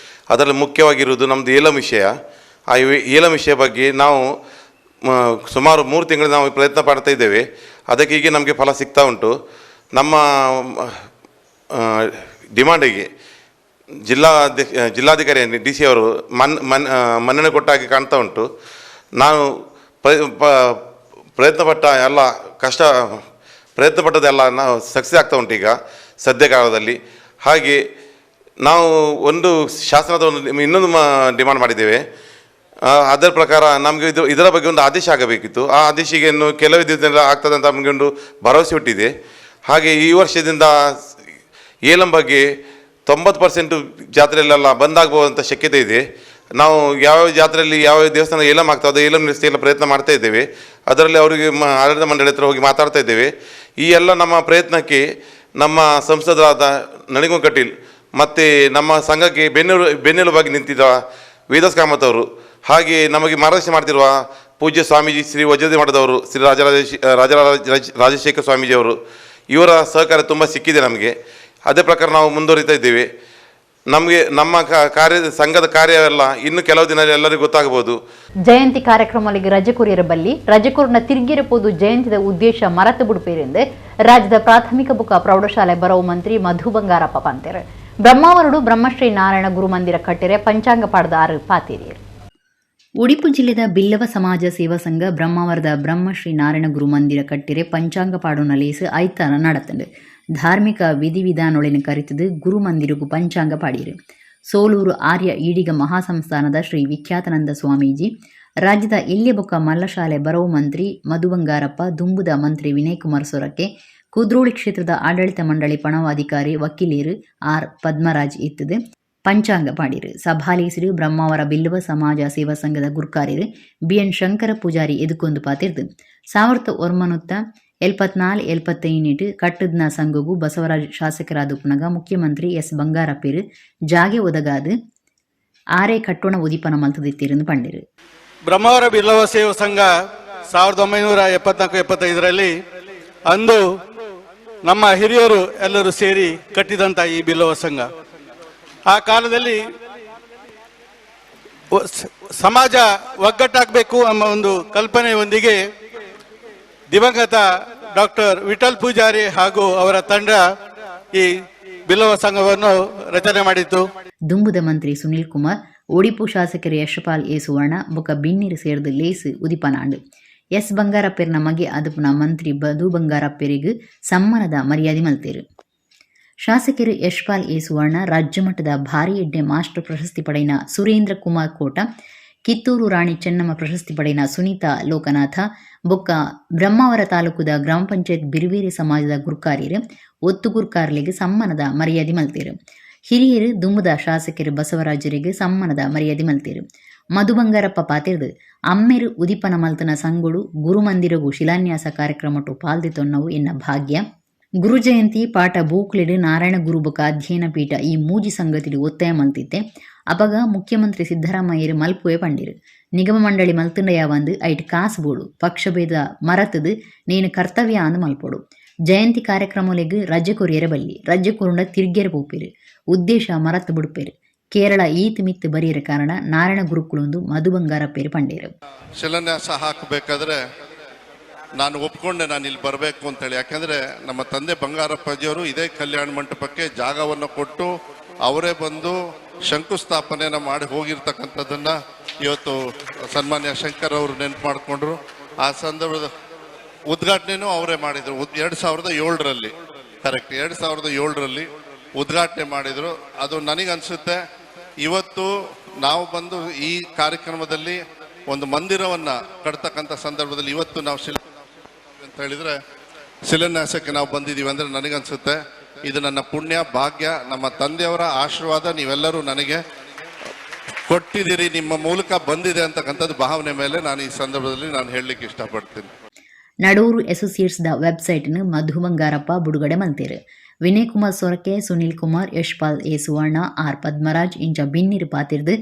ಅದರಲ್ಲಿ ಮುಖ್ಯವಾಗಿರುವುದು ನಮ್ಮದು ಏಲಂ ವಿಷಯ. ಆ ಏಲಂ ವಿಷಯ ಬಗ್ಗೆ ನಾವು ಸುಮಾರು 3 ತಿಂಗಳು ನಾವು ಪ್ರಯತ್ನ ಪಡ್ತಾ ಇದ್ದೇವೆ. ಅದಕ್ಕೆ ಈಗ ನಮಗೆ ಫಲ ಸಿಗ್ತಾ ಉಂಟು. ನಮ್ಮ ಡಿಮಾಂಡಿಗೆ ಜಿಲ್ಲಾಧಿಕಾರಿ ಡಿ ಸಿ ಅವರು ಮನ್ನಣೆ ಕೊಟ್ಟ ಹಾಗೆ ಕಾಣ್ತಾ ಉಂಟು. ನಾನು ಪ್ರಯತ್ನಪಟ್ಟ ಎಲ್ಲ ಕಷ್ಟ ಪ್ರಯತ್ನಪಟ್ಟದೆಲ್ಲ ನಾವು ಸಕ್ಸಸ್ ಆಗ್ತಾ ಉಂಟು ಈಗ ಸದ್ಯ ಕಾಲದಲ್ಲಿ. ಹಾಗೆ ನಾವು ಒಂದು ಶಾಸನದ ಒಂದು ಇನ್ನೊಂದು ಡಿಮಾಂಡ್ ಮಾಡಿದ್ದೇವೆ. ಅದರ ಪ್ರಕಾರ ನಮಗೆ ಇದರ ಬಗ್ಗೆ ಒಂದು ಆದೇಶ ಆಗಬೇಕಿತ್ತು. ಆ ಆದೇಶಿಗೆ ಇನ್ನು ಕೆಲವೇ ದಿವಸದಿಂದ ಆಗ್ತದೆ ಅಂತ ನಮಗೆ ಒಂದು ಭರವಸೆ ಹುಟ್ಟಿದೆ. ಹಾಗೆ ಈ ವರ್ಷದಿಂದ ಏಲಂ ಬಗ್ಗೆ 90% ಜಾತ್ರೆಯಲ್ಲೆಲ್ಲ ಬಂದಾಗಬಹುದಂಥ ಶಕ್ಯತೆ ಇದೆ. ನಾವು ಯಾವ್ಯಾವ ಜಾತ್ರೆಯಲ್ಲಿ ಯಾವ್ಯಾವ ದೇವಸ್ಥಾನ ಏಲಂ ಆಗ್ತದೆ ಏಲಂ ನಿಲ್ಲಿಸಲಿಕ್ಕೆ ಪ್ರಯತ್ನ ಮಾಡ್ತಾ ಇದ್ದೇವೆ. ಅದರಲ್ಲಿ ಅವರಿಗೆ ಆಡಳಿತ ಮಂಡಳಿ ಹತ್ರ ಹೋಗಿ ಮಾತಾಡ್ತಾ ಇದ್ದೇವೆ. ಈ ಎಲ್ಲ ನಮ್ಮ ಪ್ರಯತ್ನಕ್ಕೆ ನಮ್ಮ ಸಂಸದರಾದ ನಳಿನ್ ಕಟೀಲ್ ಮತ್ತು ನಮ್ಮ ಸಂಘಕ್ಕೆ ಬೆನ್ನೆಲುಬಾಗಿ ನಿಂತಿದ್ದ ವೇದಾಸ್ ಕಾಮತ್ ಅವರು, ಹಾಗೆ ನಮಗೆ ಮಾರ್ಗದರ್ಶನ ಮಾಡ್ತಿರುವ ಪೂಜ್ಯ ಸ್ವಾಮೀಜಿ ಶ್ರೀ ವಜ್ರದೇಹಿ ಮಠದವರು ಶ್ರೀ ರಾಜಶೇಖರ ಸ್ವಾಮೀಜಿಯವರು, ಇವರ ಸಹಕಾರ ತುಂಬ ಸಿಕ್ಕಿದೆ ನಮಗೆ. ಅದೇ ಪ್ರಕಾರ ನಾವು ಮುಂದುವರಿತಾ ಇದ್ದೇವೆ. ನಮಗೆ ನಮ್ಮ ಕಾರ್ಯ ಸಂಘದ ಕಾರ್ಯವೆಲ್ಲ ಇನ್ನು ಕೆಲವು ದಿನ ಎಲ್ಲರಿಗೂ ಗೊತ್ತಾಗಬಹುದು. ಜಯಂತಿ ಕಾರ್ಯಕ್ರಮಗಳಿಗೆ ರಜೆ ಕೊರಿಯರ ಬಲ್ಲಿ ರಜೆ ಕೊರನ ತಿರುಗಿರಬಹುದು ಜಯಂತಿದ ಉದ್ದೇಶ ಮರತು ಬಿಡುಪೇರೆಂದು ರಾಜ್ಯದ ಪ್ರಾಥಮಿಕ ಬುಕ್ಕ ಪ್ರೌಢಶಾಲೆ ಬರವು ಮಂತ್ರಿ ಮಧು ಬಂಗಾರಪ್ಪ ಪಂತೇರು. ಬ್ರಹ್ಮಾವರುಡು ಬ್ರಹ್ಮಶ್ರೀ ನಾರಾಯಣ ಗುರು ಮಂದಿರ ಕಟ್ಟೆರೆ ಪಂಚಾಂಗ ಪಾಡದ ಆರು ಪಾತೇರಿಯರು. ಉಡುಪಿ ಜಿಲ್ಲೆದ ಬಿಲ್ಲವ ಸಮಾಜ ಸೇವಾ ಸಂಘ ಬ್ರಹ್ಮಾವರದ ಬ್ರಹ್ಮಶ್ರೀ ನಾರಾಯಣ ಗುರು ಮಂದಿರ ಕಟ್ಟಿರೆ ಪಂಚಾಂಗ ಪಾಡುನ ಲೇಸು ಐತಾರ ನಡತಂಡು. ಧಾರ್ಮಿಕ ವಿಧಿವಿಧಾನೊಳಿನ ಕರಿತದು ಗುರು ಮಂದಿರಗೂ ಪಂಚಾಂಗ ಪಾಡಿರು. ಸೋಲೂರು ಆರ್ಯ ಈಡಿಗ ಮಹಾಸಂಸ್ಥಾನದ ಶ್ರೀ ವಿಖ್ಯಾತಾನಂದ ಸ್ವಾಮೀಜಿ, ರಾಜ್ಯದ ಎಲ್ಯಬೊಕ್ಕ ಮಲ್ಲಶಾಲೆ ಬರವು ಮಂತ್ರಿ ಮಧು ಬಂಗಾರಪ್ಪ, ದುಂಬುದ ಮಂತ್ರಿ ವಿನಯ್ ಕುಮಾರ್ ಸೊರಕೆ, ಕುದ್ರೋಳಿ ಕ್ಷೇತ್ರದ ಆಡಳಿತ ಮಂಡಳಿ ಪಣವಾಧಿಕಾರಿ ವಕೀಲರು ಆರ್ ಪದ್ಮರಾಜ್ ಇತ್ತದು ಪಂಚಾಂಗ ಪಾಡಿರು. ಸಭಾಲೇಸರು ಬ್ರಹ್ಮಾವರ ಬಿಲ್ಲುವ ಸಮಾಜ ಸೇವಾ ಸಂಘದ ಗುರ್ಕಾರ್ಯರು ಬಿ ಎನ್ ಶಂಕರ ಪೂಜಾರಿ ಎದುಕೊಂದು ಪಾತಿರ್ದು. 1974 75 ಕಟ್ಟದ್ನ ಸಂಘಗೂ ಬಸವರಾಜ್ ಶಾಸಕರಾದ ಪುನಗ ಮುಖ್ಯಮಂತ್ರಿ ಎಸ್ ಬಂಗಾರಪ್ಪೇರು ಜಾಗೆ ಒದಗಾದು ಆರೇ ಕಟ್ಟೋಣ ಉದಿಪನ ಮಲ್ತದಿತ್ತಿರಂದು ಪಂಡಿರು. ಬ್ರಹ್ಮಾವರ ಬಿಲ್ಲವ ಸೇವಾ ಸಂಘ 1974-75 ಅಂದು ನಮ್ಮ ಹಿರಿಯರು ಎಲ್ಲರೂ ಸೇರಿ ಕಟ್ಟಿದಂಥ ಈ ಬಿಲ್ಲವ ಸಂಘ. ಆ ಕಾಲದಲ್ಲಿ ಸಮಾಜ ಒಗ್ಗಟ್ಟಾಗಬೇಕು ಎಂಬ ಒಂದು ಕಲ್ಪನೆಯೊಂದಿಗೆ ದಿವಂಗತ ಡಾಕ್ಟರ್ ವಿಠಲ್ ಪೂಜಾರಿ ಹಾಗೂ ಅವರ ತಂಡ ಈ ಬಿಲ್ಲವ ಸಂಘವನ್ನು ರಚನೆ ಮಾಡಿತ್ತು. ದುಂಬುದ ಮಂತ್ರಿ ಸುನಿಲ್ ಕುಮಾರ್, ಒಡಿಪು ಶಾಸಕರು ಯಶಪಾಲ್ ಎ ಸುವರ್ಣ ಬೊಕ ಬಿನ್ನಿರು ಸೇರ್ದು ಲೇಸು ಉದಿಪನಾಂಡು. ಎಸ್ ಬಂಗಾರಪ್ಪೆರ್ನ ಮಗೆ ಅದುಪುನ ಮಂತ್ರಿ ಮಧು ಬಂಗಾರಪ್ಪೆರಿಗೂ ಸಮ್ಮಾನದ ಮರ್ಯಾದೆ ಮಲ್ತೇರು. ಶಾಸಕರು ಯಶ್ಪಾಲ್ ಎ ಸುವರ್ಣ, ರಾಜ್ಯ ಮಟ್ಟದ ಭಾರಿ ಎಡ್ಡೆ ಮಾಸ್ಟರ್ ಪ್ರಶಸ್ತಿ ಪಡೆಯಿನ ಸುರೇಂದ್ರ ಕುಮಾರ್ ಕೋಟ, ಕಿತ್ತೂರು ರಾಣಿ ಚೆನ್ನಮ್ಮ ಪ್ರಶಸ್ತಿ ಪಡೆಯಿನ ಸುನೀತಾ ಲೋಕನಾಥ, ಬೊಕ್ಕ ಬ್ರಹ್ಮಾವರ ತಾಲೂಕುದ ಗ್ರಾಮ ಪಂಚಾಯತ್ ಬಿರುವೇರಿ ಸಮಾಜದ ಗುರ್ಕಾರ್ಯರು ಒತ್ತು ಗುರ್ಕಾರ್ಲಿಗೆ ಸಮ್ಮಾನದ ಮರ್ಯಾದೆ ಮಲ್ತೇರು. ಹಿರಿಯರು ದುಂಬುದ ಶಾಸಕರು ಬಸವರಾಜರಿಗೆ ಸಮ್ಮಾನದ ಮರ್ಯಾದೆ ಮಲ್ತೇರು. ಮಧು ಬಂಗಾರಪ್ಪ ಪಾತಿರ್ದು ಅಮ್ಮೆರು ಉದಿಪನ ಮಲ್ತನ ಸಂಗುಡು ಗುರುಮಂದಿರಗು ಶಿಲಾನ್ಯಾಸ ಕಾರ್ಯಕ್ರಮಟು ಪಾಲ್ದಿ ತೊನ್ನವು ಎನ್ನ ಭಾಗ್ಯ. ಗುರು ಜಯಂತಿ ಪಾಠ ಬೂಕ್ಲಿಡು ನಾರಾಯಣ ಗುರು ಬೊಕ ಅಧ್ಯಯನ ಪೀಠ ಈ ಮೂಜಿ ಸಂಗತಿಡು ಒತ್ತಾಯ ಮಲ್ತಿತ್ತೆ. ಅಪಗ ಮುಖ್ಯಮಂತ್ರಿ ಸಿದ್ದರಾಮಯ್ಯರು ಮಲ್ಪುವೆ ಪಂಡಿರು. ನಿಗಮ ಮಂಡಳಿ ಮಲ್ತುಂಡ ಯಾವಂದು ಐಟ್ ಕಾಸು ಬೋಡು ಪಕ್ಷಭೇದ ಮರತದು ನೇನು ಕರ್ತವ್ಯ ಅಂದು ಮಲ್ಪೋಡು. ಜಯಂತಿ ಕಾರ್ಯಕ್ರಮಲೆಗ್ ರಜೆ ಕೊರಿಯರ ಬಲ್ಲಿ ರಜೆ ಕೊರುಂಡ ತಿರ್ಗೆರ ಪೋಪೇರು ಉದ್ದೇಶ ಮರತ್ ಬುಡ್ಪೇರು. ಕೇರಳ ಈತ್ ಮಿತ್ ಬರಿಯರ ಕಾರಣ ನಾರಾಯಣ ಗುರುಕುಲೊಂದು ಮಧು ಬಂಗಾರಪ್ಪೇರು ಪಂಡೇರು. ಶಿಲಾನ್ಯಾಸ ಹಾಕಬೇಕಾದ್ರೆ ನಾನು ಒಪ್ಕೊಂಡೆ, ನಾನು ಇಲ್ಲಿ ಬರಬೇಕು ಅಂತೇಳಿ. ಯಾಕೆಂದರೆ ನಮ್ಮ ತಂದೆ ಬಂಗಾರಪ್ಪಾಜಿಯವರು ಇದೇ ಕಲ್ಯಾಣ ಮಂಟಪಕ್ಕೆ ಜಾಗವನ್ನು ಕೊಟ್ಟು ಅವರೇ ಬಂದು ಶಂಕುಸ್ಥಾಪನೆಯನ್ನು ಮಾಡಿ ಹೋಗಿರ್ತಕ್ಕಂಥದ್ದನ್ನು ಇವತ್ತು ಸನ್ಮಾನ್ಯ ಶಂಕರ್ ಅವರು ನೆನಪು ಮಾಡಿಕೊಂಡ್ರು. ಆ ಸಂದರ್ಭದ ಉದ್ಘಾಟನೆಯೂ ಅವರೇ ಮಾಡಿದರು. 2007ರಲ್ಲಿ, ಕರೆಕ್ಟ್, 2007ರಲ್ಲಿ ಉದ್ಘಾಟನೆ ಮಾಡಿದರು. ಅದು ನನಗನ್ಸುತ್ತೆ ಇವತ್ತು ನಾವು ಬಂದು ಈ ಕಾರ್ಯಕ್ರಮದಲ್ಲಿ ಒಂದು ಮಂದಿರವನ್ನು ಕಟ್ತಕ್ಕಂಥ ಸಂದರ್ಭದಲ್ಲಿ ಇವತ್ತು ನಾವು ಶಿಲ ಅಂತ ಹೇಳಿದರೆ ಶಿಲಾನ್ಯಾಸಕ್ಕೆ ನಾವು ಬಂದಿದ್ದೀವಿ ಅಂದರೆ ನನಗನ್ಸುತ್ತೆ ಇದು ನನ್ನ ಪುಣ್ಯ ಭಾಗ್ಯ, ನಮ್ಮ ತಂದೆಯವರ ಆಶೀರ್ವಾದ ನೀವೆಲ್ಲರೂ ನನಗೆ ಕೊಟ್ಟಿದ್ದೀರಿ, ನಿಮ್ಮ ಮೂಲಕ ಬಂದಿದೆ ಅಂತಕ್ಕಂಥದ್ದು ಭಾವನೆ ಮೇಲೆ ನಾನು ಈ ಸಂದರ್ಭದಲ್ಲಿ ನಾನು ಹೇಳಲಿಕ್ಕೆ ಇಷ್ಟಪಡ್ತೀನಿ. Nadur associates the website Madhu Bangarappa ಬಿಡುಗಡೆ ಮಲ್ತೇರು. ವಿನಯ್ ಕುಮಾರ್ ಸೊರಕೆ, ಸುನಿಲ್ ಕುಮಾರ್, ಯಶ್ಪಾಲ್ ಎ ಸುವರ್ಣ, ಆರ್ ಪದ್ಮರಾಜ್ ಇಂಚ ಬಿನ್ನಿರು ಪಾತಿರ್ದು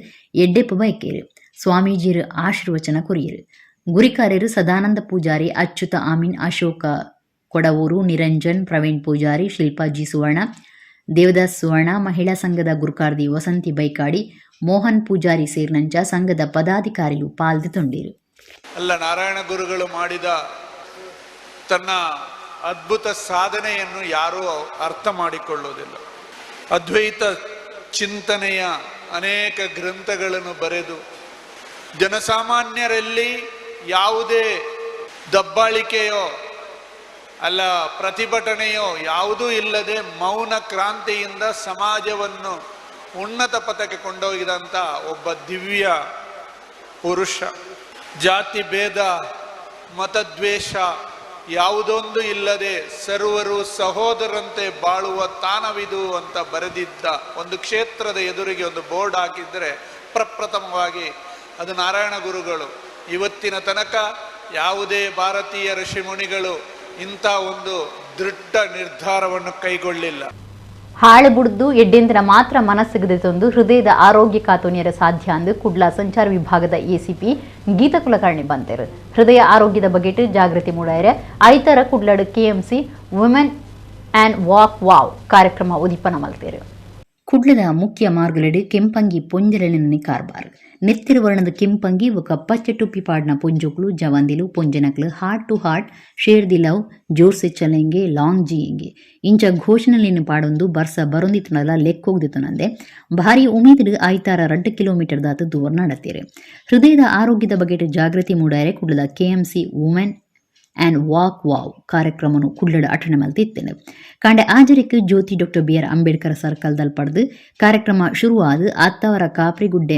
ಎಡ್ಡೆಪ್ಪು ಬೈಕೇರು. ಸ್ವಾಮೀಜಿರು ಆಶೀರ್ವಚನ ಕೊರಿಯರು. ಗುರಿಕಾರ್ಯರು ಸದಾನಂದ ಪೂಜಾರಿ, ಅಚ್ಯುತ ಆಮೀನ್, ಅಶೋಕ ಕೊಡವೂರು, ನಿರಂಜನ್, ಪ್ರವೀಣ್ ಪೂಜಾರಿ, ಶಿಲ್ಪಾ ಜಿ ಸುವರ್ಣ, ದೇವದಾಸ್ ಸುವರ್ಣ, ಮಹಿಳಾ ಸಂಘದ ಗುರುಕಾರ್ದಿ ವಸಂತಿ ಬೈಕಾಡಿ, ಮೋಹನ್ ಪೂಜಾರಿ ಸೇರಿನಂಚ ಸಂಘದ ಪದಾಧಿಕಾರಿಲು ಪಾಲ್ದು ತೊಂಡಿರು. ಅಲ್ಲ, ನಾರಾಯಣ ಗುರುಗಳು ಮಾಡಿದ ತನ್ನ ಅದ್ಭುತ ಸಾಧನೆಯನ್ನು ಯಾರೂ ಅರ್ಥ ಮಾಡಿಕೊಳ್ಳುವುದಿಲ್ಲ. ಅದ್ವೈತ ಚಿಂತನೆಯ ಅನೇಕ ಗ್ರಂಥಗಳನ್ನು ಬರೆದು ಜನಸಾಮಾನ್ಯರಲ್ಲಿ ಯಾವುದೇ ದಬ್ಬಾಳಿಕೆಯೋ ಅಲ್ಲ ಪ್ರತಿಭಟನೆಯೋ ಯಾವುದೂ ಇಲ್ಲದೆ ಮೌನ ಕ್ರಾಂತಿಯಿಂದ ಸಮಾಜವನ್ನು ಉನ್ನತ ಪಥಕ್ಕೆ ಕೊಂಡೊಯ್ದಂಥ ಒಬ್ಬ ದಿವ್ಯ ಪುರುಷ. ಜಾತಿ ಭೇದ ಮತದ್ವೇಷ ಯಾವುದೊಂದು ಇಲ್ಲದೆ ಸರ್ವರು ಸಹೋದರಂತೆ ಬಾಳುವ ತಾನವಿದು ಅಂತ ಬರೆದಿದ್ದ ಒಂದು ಕ್ಷೇತ್ರದ ಎದುರಿಗೆ ಒಂದು ಬೋರ್ಡ್ ಹಾಕಿದರೆ ಪ್ರಪ್ರಥಮವಾಗಿ ಅದು ನಾರಾಯಣ ಗುರುಗಳು. ಇವತ್ತಿನ ತನಕ ಯಾವುದೇ ಭಾರತೀಯ ಋಷಿಮುನಿಗಳು ಇಂಥ ಒಂದು ದೃಢ ನಿರ್ಧಾರವನ್ನು ಕೈಗೊಳ್ಳಿಲ್ಲ. ಹಾಳು ಬುಡ್ದು ಎಡ್ಡೆಂದಿನ ಮಾತ್ರ ಮನಸ್ಸಿಗದೆ ಹೃದಯದ ಆರೋಗ್ಯ ಕಾತೋನಿಯರ ಸಾಧ್ಯ ಅಂದು ಕುಡ್ಲ ಸಂಚಾರ ವಿಭಾಗದ ಎಸಿಪಿ ಗೀತಾ ಕುಲಕರ್ಣಿ ಬಂತೇರು. ಹೃದಯ ಆರೋಗ್ಯದ ಬಗ್ಗೆ ಜಾಗೃತಿ ಮೂಡಾಯರೆ ಐತರ ಕುಡ್ಲಡು ಕೆಎಂಸಿ ವುಮೆನ್ ಆ್ಯಂಡ್ ವಾಕ್ ವಾವ್ ಕಾರ್ಯಕ್ರಮ ಉದೀಪನ ಮಲ್ತೇರು. ಕುಡ್ಲದ ಮುಖ್ಯ ಮಾರ್ಗಲೆಡು ಕೆಂಪಂಗಿ ಪೊಂಜಲೆನೆ ಕಾರ್ಬಾರ್ ನೆತ್ತಿರು ವರ್ಣದ ಕೆಂಪಂಗಿ ಒಕ ಪಚ್ಚೆ ಟುಪ್ಪಿ ಪಾಡ್ನ ಪೊಂಜೋಕ್ಲು ಜವಂದಿಲು ಪೊಂಜನಕ್ಲು heart to heart share the love ಜೋರ್ಸೆ ಚಲೆಂಗೆ ಲಾಂಗ್ ಜಿಯೆಂಗೆ ಇಂಚ ಘೋಷಣೆಯನ್ನು ಪಾಡೊಂದು ಬರ್ಸ ಬರೊಂದಿತ್ತನಲ್ಲ ಲೆಕ್ಕೋಗ್ದಿತ್ತು ಭಾರಿ ಉಮೀದ್ ಆಯ್ತಾರ 2 ಕಿಲೋಮೀಟರ್ ದಾತು ದೂರ ನಡತೀರಿ. ಹೃದಯದ ಆರೋಗ್ಯದ ಬಗ್ಗೆ ಜಾಗೃತಿ ಮೂಡಾಯರೆ ಕುಡ್ಲದ ಕೆಎಂಸಿ ವುಮೆನ್ ಆ್ಯಂಡ್ ವಾಕ್ ವಾವ್ ಕಾರ್ಯಕ್ರಮನು ಕುಡ್ಲಡ ಅಠಣೆ ಮಲ್ತಿತ್ತೇನೆ. ಕಾಂಡೆ ಆಜರಿಕ್ Jyothi doctor B R Ambedkar ಸರ್ಕಲ್ದಲ್ಲಿ ಪಡೆದು ಕಾರ್ಯಕ್ರಮ ಶುರುವಾದ ಆತ್ತವರ ಕಾಪ್ರಿಗುಡ್ಡೆ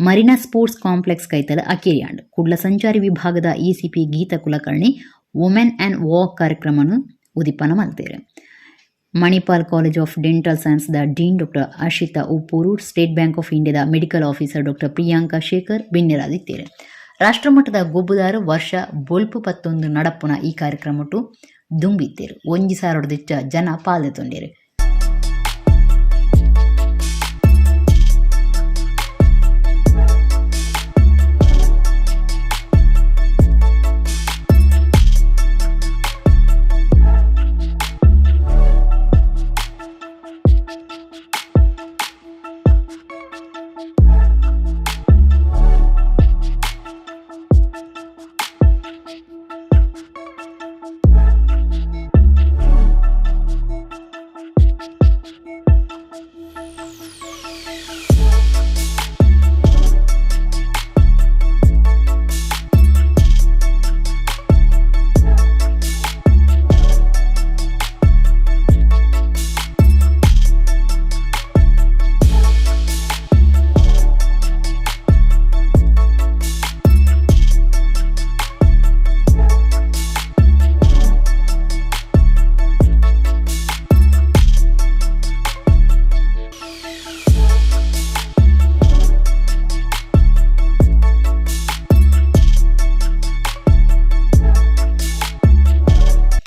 ಮರಿನಾ ಸ್ಪೋರ್ಟ್ಸ್ ಕಾಂಪ್ಲೆಕ್ಸ್ ಕೈತಲ ಅಕೇರಿಯಾಂಡ್. ಕುಡ್ಲ ಸಂಚಾರಿ ವಿಭಾಗದ ECP Geetha Kulkarni women and walk ಕಾರ್ಯಕ್ರಮನು ಉದೀಪನ ಮಲ್ತೇರೆ. Manipal college of dental ಸೈನ್ಸ್ದ dean doctor Ashita Uppur, State Bank of ಇಂಡಿಯಾದ medical officer doctor Priyanka Shekhar ಬಿನ್ನೆರಾದಿತ್ತೇರೆ. ರಾಷ್ಟ್ರಮಟ್ಟದ ಗೊಬ್ಬುದಾರ ವರ್ಷ ಬೊಲ್ಪು ಪತ್ತೊಂದು ನಡಪ್ಪುನ ಈ ಕಾರ್ಯಕ್ರಮಟ್ಟು ದುಂಬಿತ್ತೇರು. ಒಂಜಿ ಸಾರೊಡ್ದಿಚ್ಚ ಜನ ಪಾಲ್ದೆ ತೊಂಡೇರು.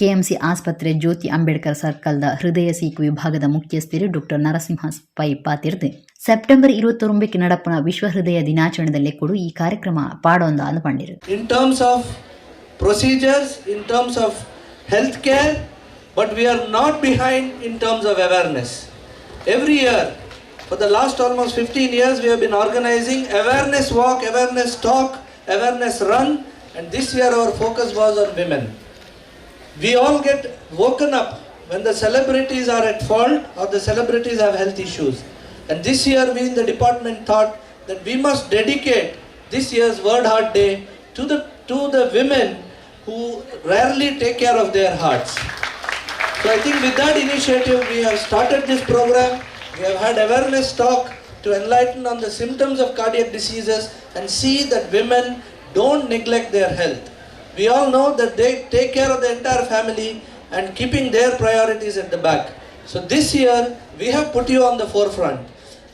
ಕೆಎಂಸಿ ಆಸ್ಪತ್ರೆ ಜ್ಯೋತಿ ಅಂಬೇಡ್ಕರ್ ಸರ್ಕಲ್ದ ಹೃದಯ ಸೀಕು ವಿಭಾಗದ ಮುಖ್ಯಸ್ಥರು ಡಾಕ್ಟರ್ ನರಸಿಂಹ ಪೈ ಪಾತಿರ್ದು ಸೆಪ್ಟೆಂಬರ್ 29 ನಡಪನ ವಿಶ್ವ ಹೃದಯ ದಿನಾಚರಣೆದಲ್ಲಿ ಕೂಡ ಈ ಕಾರ್ಯಕ್ರಮ ಪಾಡೊಂದ ಅಂದು ಪಂಡಿರು. In terms of procedures, in terms of health care, but we are not behind in terms of awareness. Every year for the last almost 15 years we have been organizing awareness walk, awareness talk, awareness run, and this year our focus was on women. We all get woken up when the celebrities are at fault or the celebrities have health issues. And this year we in the department thought that we must dedicate this year's World Heart Day to the women who rarely take care of their hearts. So I think with that initiative we have started this program. We have had awareness talk to enlighten on the symptoms of cardiac diseases and see that women don't neglect their health. We all know that they take care of the entire family and keeping their priorities at the back. So this year we have put you on the forefront,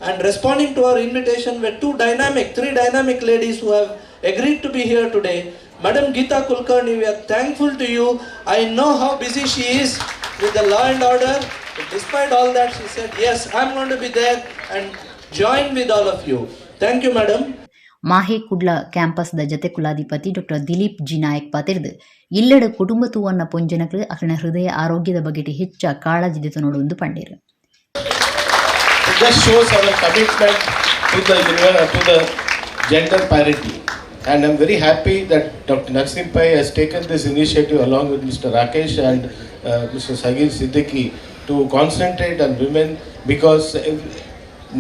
and responding to our invitation were three dynamic ladies who have agreed to be here today. Madam Geeta Kulkarni, we are thankful to you. I know how busy she is with the law and order. But despite all that, she said, yes, I'm going to be there and join with all of you. Thank you, madam. Mahe Kudla ಕ್ಯಾಂಪಸ್ದ ಜತೆ ಕುಲಾಧಿಪತಿ ಡಾಕ್ಟರ್ ದಿಲೀಪ್ ಜಿ ನಾಯಕ್ ಪಾತಿರ್ದು ಇಲ್ಲಡ ಕುಟುಂಬ ತೂವನ್ನ ಪೊಂಜನಕ್ಲು ಅಕ್ಲಿನ ಹೃದಯ ಆರೋಗ್ಯದ ಬಗೆಟ್ ಹೆಚ್ಚ ಕಾಳಜಿ ದೆತೊನೊಡು ಪಂಡೇರು. It just shows our commitment to the gender parity, and I'm very happy that Dr. Narasimha Pai has taken this initiative along with Mr. Rakesh and Mr. Sagir Siddiqui to concentrate on women, because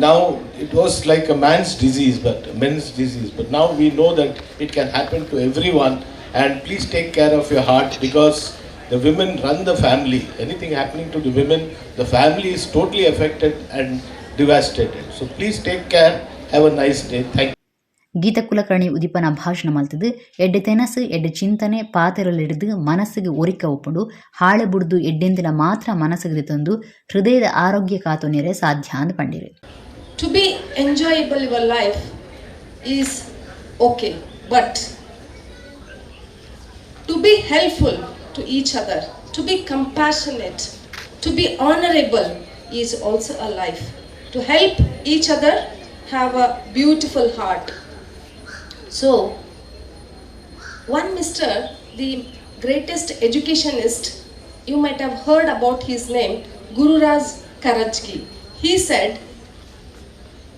now it was like a man's disease, but men's disease, but now we know that it can happen to everyone. And please take care of your heart, because the women run the family. Anything happening to the women, the family is totally affected and devastated. So please take care. Have a nice day. Thank you. Geetha Kulkarni ಉದಿಪನ ಭಾಷಣ ಮಲ್ತದು ಎಡ್ಡೆ ತೆನಸು ಎಡ್ಡೆ ಚಿಂತನೆ ಪಾತೆರಲಿಡಿದು ಮನಸ್ಸಿಗೆ ಒರಿಕ ಒಪ್ಪುಂಡು ಹಾಳೆ ಬುಡ್ದು ಎಡ್ಡೆಂದಿನ ಮಾತ್ರ ಮನಸ್ಸಿಗೆ ತಂದು ಹೃದಯದ ಆರೋಗ್ಯ ಕಾತೊನೆರೆ ಸಾಧ್ಯ ಅಂದ್ ಪಂಡಿರು. To be enjoyable your life is okay, but to be helpful to each other, to be compassionate, to be honorable is also a life. To help each other, have a beautiful heart. So, one Mr., the greatest educationist, you might have heard about his name, Gururaj Karajgi. He said,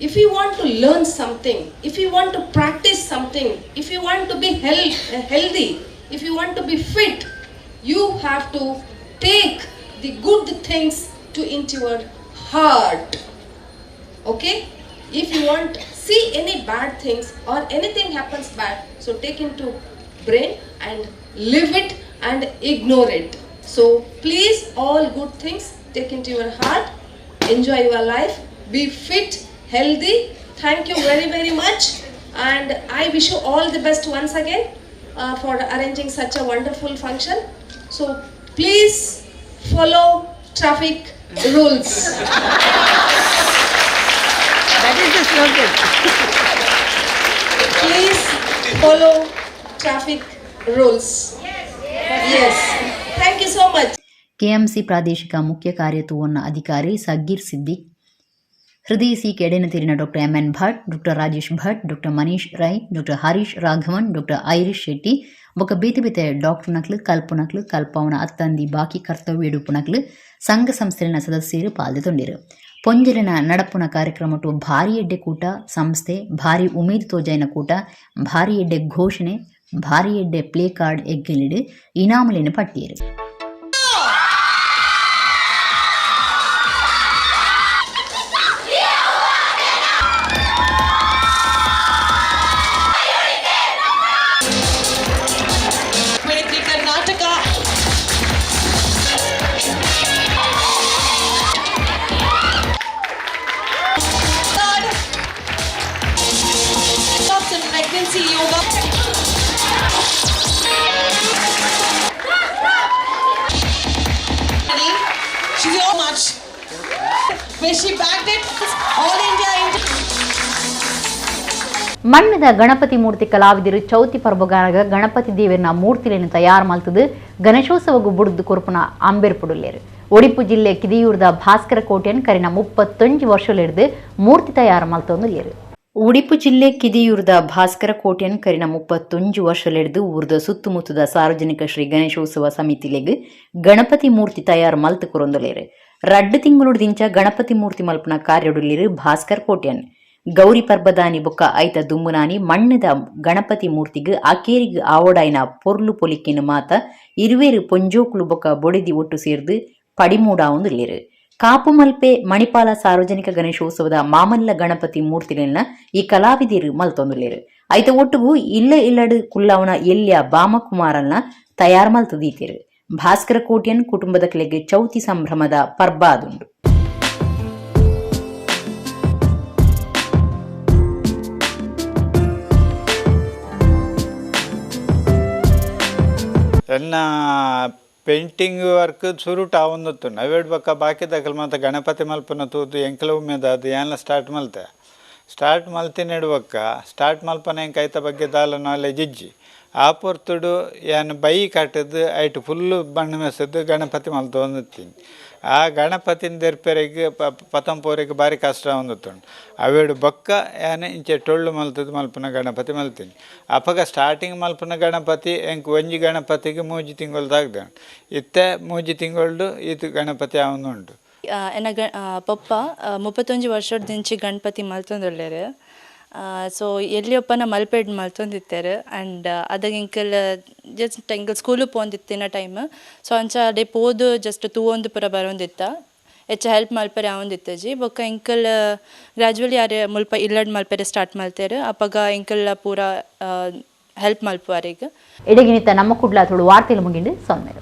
if you want to learn something, if you want to practice something, if you want to be healthy, if you want to be fit, you have to take the good things to into your heart. Okay? If you want see any bad things or anything happens bad, so take into brain and live it and ignore it. So please, all good things take into your heart, enjoy your life, be fit, healthy. Thank you very, very much, and I wish you all the best once again for arranging such a wonderful function. So please follow traffic rules. That is the slogan. Please follow traffic rules. Yes. Thank you so much. KMC ಪ್ರಾದೇಶಿಕ ಮುಖ್ಯ ಕಾರ್ಯತೂವನ್ನ ಅಧಿಕಾರಿ ಸಗ್ಗೀರ್ ಸಿದ್ದಿಕ್, ಹೃದಯ C ಕೆಡೆನ ತೀರಿನ doctor M N Bhat, doctor Rajesh Bhat, doctor Manish Rai, doctor Harish Raghavan, doctor Irish Shetty ಬೊಕ ಬೇತೆ ಬೇತೆ ಡಾಕ್ಟರ್ ನಕ್ಲು ಕಲ್ಪನಕ್ಲು ಕಲ್ಪವನ ಅತ್ತಂದಿ ಬಾಕಿ ಕರ್ತವ್ಯ ಎಡುಪುನಕ್ಲು ಸಂಘ ಸಂಸ್ಥೆಲಿನ ಸದಸ್ಯರು ಪಾಲ್ದೆ ತೊಂಡಿರು. ಪೊಂಜಲಿನ ನಡಪುನ ಕಾರ್ಯಕ್ರಮಟು ಭಾರಿ ಎಡ್ಡೆ ಕೂಟ ಸಂಸ್ಥೆ, ಭಾರಿ ಉಮೇದು ತೋಜಾಯಿನ ಕೂಟ, ಭಾರಿ ಎಡ್ಡೆ ಘೋಷಣೆ, ಭಾರಿ ಎಡ್ಡೆ ಪ್ಲೇ ಕಾರ್ಡ್ ಎಗ್ಗೆಲಿಡು ಇನಾಮುಲೆನ್ ಪಟ್ಟಿಯರು. Karnataka. Third, tops in pregnancy yoga. She's so much. Where she bagged it, all India. ಮಣ್ಣದ ಗಣಪತಿ ಮೂರ್ತಿ ಕಲಾವಿದರು ಚೌತಿ ಪರ್ಬಗಾನಗ ಗಣಪತಿ ದೇವರನ ಮೂರ್ತಿలను ತಯಾರು ಮಲ್ತದು ಗಣೇಶೋತ್ಸವಗು ಬುಡ್ದು ಕೊರ್ಪುನ ಅಂಬೆರ್ಪುಡುಲ್ಲೇರು. ಒಡಿಪು ಜಿಲ್ಲೆ ಕಿದಿಯೂರ್ದ ಭಾಸ್ಕರ ಕೋಟೆಯನ್ ಕರಿನ 35 ವರ್ಷಲಿಡ್ದು ಮೂರ್ತಿ ತಯಾರು ಮಲ್ತೊಂದುಲ್ಲೇರು. ಉಡಿಪು ಜಿಲ್ಲೆ ಕಿದಿಯೂರ್ದ ಭಾಸ್ಕರ ಕೋಟೆಯನ್ ಕರಿನ 31 ವರ್ಷಲಿಡ್ದು ಊರ್ದ ಸುತ್ತಮುತ್ತದ ಸಾರ್ವಜನಿಕ ಶ್ರೀ ಗಣೇಶೋತ್ಸವ ಸಮಿತಿಲೆಗ್ ಗಣಪತಿ ಮೂರ್ತಿ ತಯಾರು ಮಲ್ತು ಕೊರೊಂದುಲ್ಲೇರು. ರಡ್ಡು ತಿಂಗುಳುದಿಂಚ ಗಣಪತಿ ಮೂರ್ತಿ ಮಲ್ಪುನ ಕಾರ್ಯಡುಲ್ಲೇರು ಭಾಸ್ಕರ್ ಕೋಟ್ಯನ್. ಗೌರಿ ಪರ್ಬದಾನಿ ಬೊಕ್ಕ ಐತ ದುಂಬುನಾನಿ ಮಣ್ಣದ ಗಣಪತಿ ಮೂರ್ತಿಗ್ ಅಕೇರಿಗ್ ಆವಡಾಯಿನ ಪೊರ್ಲು ಪೊಲಿಕೆನು ಮಾತ ಇರುವೇರು ಪೊಂಜೋಕುಲು ಬೊಕ್ಕ ಬೊಡಿದಿ ಒಟ್ಟು ಸೇರ್ದು ಪಡಿಮೂಡಾವೊಂದುಲ್ಲೇರು. ಕಾಪು ಮಲ್ಪೆ ಮಣಿಪಾಲ ಸಾರ್ವಜನಿಕ ಗಣೇಶೋತ್ಸವದ ಮಾಮಲ್ಲ ಗಣಪತಿ ಮೂರ್ತಿಲೆನ್ನ ಈ ಕಲಾವಿದರು ಮಲ್ತೊಂದುಲ್ಲೇರು. ಐತ ಒಟ್ಟುಗು ಇಲ್ಲ ಇಲ್ಲಡು ಕುಲ್ಲಾವನ ಎಲ್ಯ ಬಾಮಕುಮಾರನ್ನ ತಯಾರ್ ಮಲ್ತದೀತೇರು. ಭಾಸ್ಕರ ಕೋಟ್ಯನ್ ಕುಟುಂಬದ ಕೆಳಗೆ ಚೌತಿ ಸಂಭ್ರಮದ ಪರ್ಬ ಅದುಂಡು. ಎನ್ನ ಪೇಂಟಿಂಗ್ ವರ್ಕ್ ಸುರುಟ್ ಆವೊಂದಿತ್ತುಂಡು. ಅವೆಡ್ ಬೊಕ್ಕ ಬಾಕಿದಕಲ್ ಮಾತ ಗಣಪತಿ ಮಲ್ಪುನ ತೂದು ಎಂಕ್ಲ ಉಮೇದಾದ್ ಯಾನ್ಲ ಸ್ಟಾರ್ಟ್ ಮಲ್ತೆ. ಸ್ಟಾರ್ಟ್ ಮಲ್ತಿನೆಡ್ ಬೊಕ್ಕ ಸ್ಟಾರ್ಟ್ ಮಲ್ಪನ ಎಂಕ್ ಐತ ಬಗ್ಗೆ ದಾಲ ನಾಲೆಜ್ ಇಜ್ಜಿ. ಆ ಪೊರ್ತುಡು ಯಾನ್ ಬೈ ಕಟ್ಟುದು ಐಟ್ ಫುಲ್ಲು ಬಣ್ಣ ಮೆಸೆದ್ ಗಣಪತಿ ಮಲ್ತೊಂದಿತ್ತೀನಿ. ಆ ಗಣಪತಿನ ದೆರ್ಪೆರೆಗ್ ಪತಂಪೋರೆಗ್ ಬಾರಿ ಕಷ್ಟ ಆವೊಂದಿತ್ತುಂಡು. ಅವೆಡ್ ಬೊಕ್ಕ ಯಾನ್ ಇಂಚ ಟೊಳ್ಳು ಮಲ್ತುದು ಮಲ್ಪುನ ಗಣಪತಿ ಮಲ್ತೀನಿ. ಅಪಗ ಸ್ಟಾರ್ಟಿಂಗ್ ಮಲ್ಪುನ ಗಣಪತಿ ಎಂಕ್ ಒಂಜಿ ಗಣಪತಿಗೆ 3 ತಿಂಗಳು ತಾಗ್ದುಂಡು. ಇತ್ತೆ 3 ತಿಂಗಳ್ಡು ಈತ್ ಗಣಪತಿ ಆವೊಂದುಂಡು. ಎನ್ನ ಗ ಪೊಪ್ಪ 31 ವರ್ಷೊಡ್ದಿಂಚಿ ಗಣಪತಿ ಮಲ್ತೊಂದುಲ್ಲೆರ್. ಸೊ ಎಲ್ಯೊಪ್ಪನ ಮಲ್ಪೆಡ್ ಮಲ್ತೊಂದಿತ್ತೆರ್. ಆ್ಯಂಡ್ ಅದಗ ಎಂಕಲ್ ಜಸ್ಟ್ ಎಂಕಲ್ ಸ್ಕೂಲು ಪೋಂದಿತ್ತಿನ ಟೈಮ್. ಸೊ ಅಂಚ ಅಡೆ ಪೋದು ಜಸ್ಟ್ ತೂವೊಂದು ಪೂರ ಬರೋಂದಿತ್ತ, ಹೆಚ್ಚ ಹೆಲ್ಪ್ ಮಲ್ಪೆರೆ ಆವೊಂದಿತ್ತಜಿ. ಬೊಕ್ಕ ಎಂಕಲ್ ಗ್ರಾಜುವಲಿ ಆರ್ ಮುಲ್ಪ ಇಲ್ಲಡ್ ಮಲ್ಪೆರೆ ಸ್ಟಾರ್ಟ್ ಮಲ್ತೆರ್. ಅಪಗ ಎಂಕಲ್ ಪೂರ ಹೆಲ್ಪ್ ಮಲ್ಪುವಾರೆಗ್. ಎಡಗಿನಿತ ನಮ್ಮ ಕುಡ್ಲ ತುಳು ವಾರ್ತೆಲು ಮುಗಿಂಡು ಸೊನ್ಮೆರು.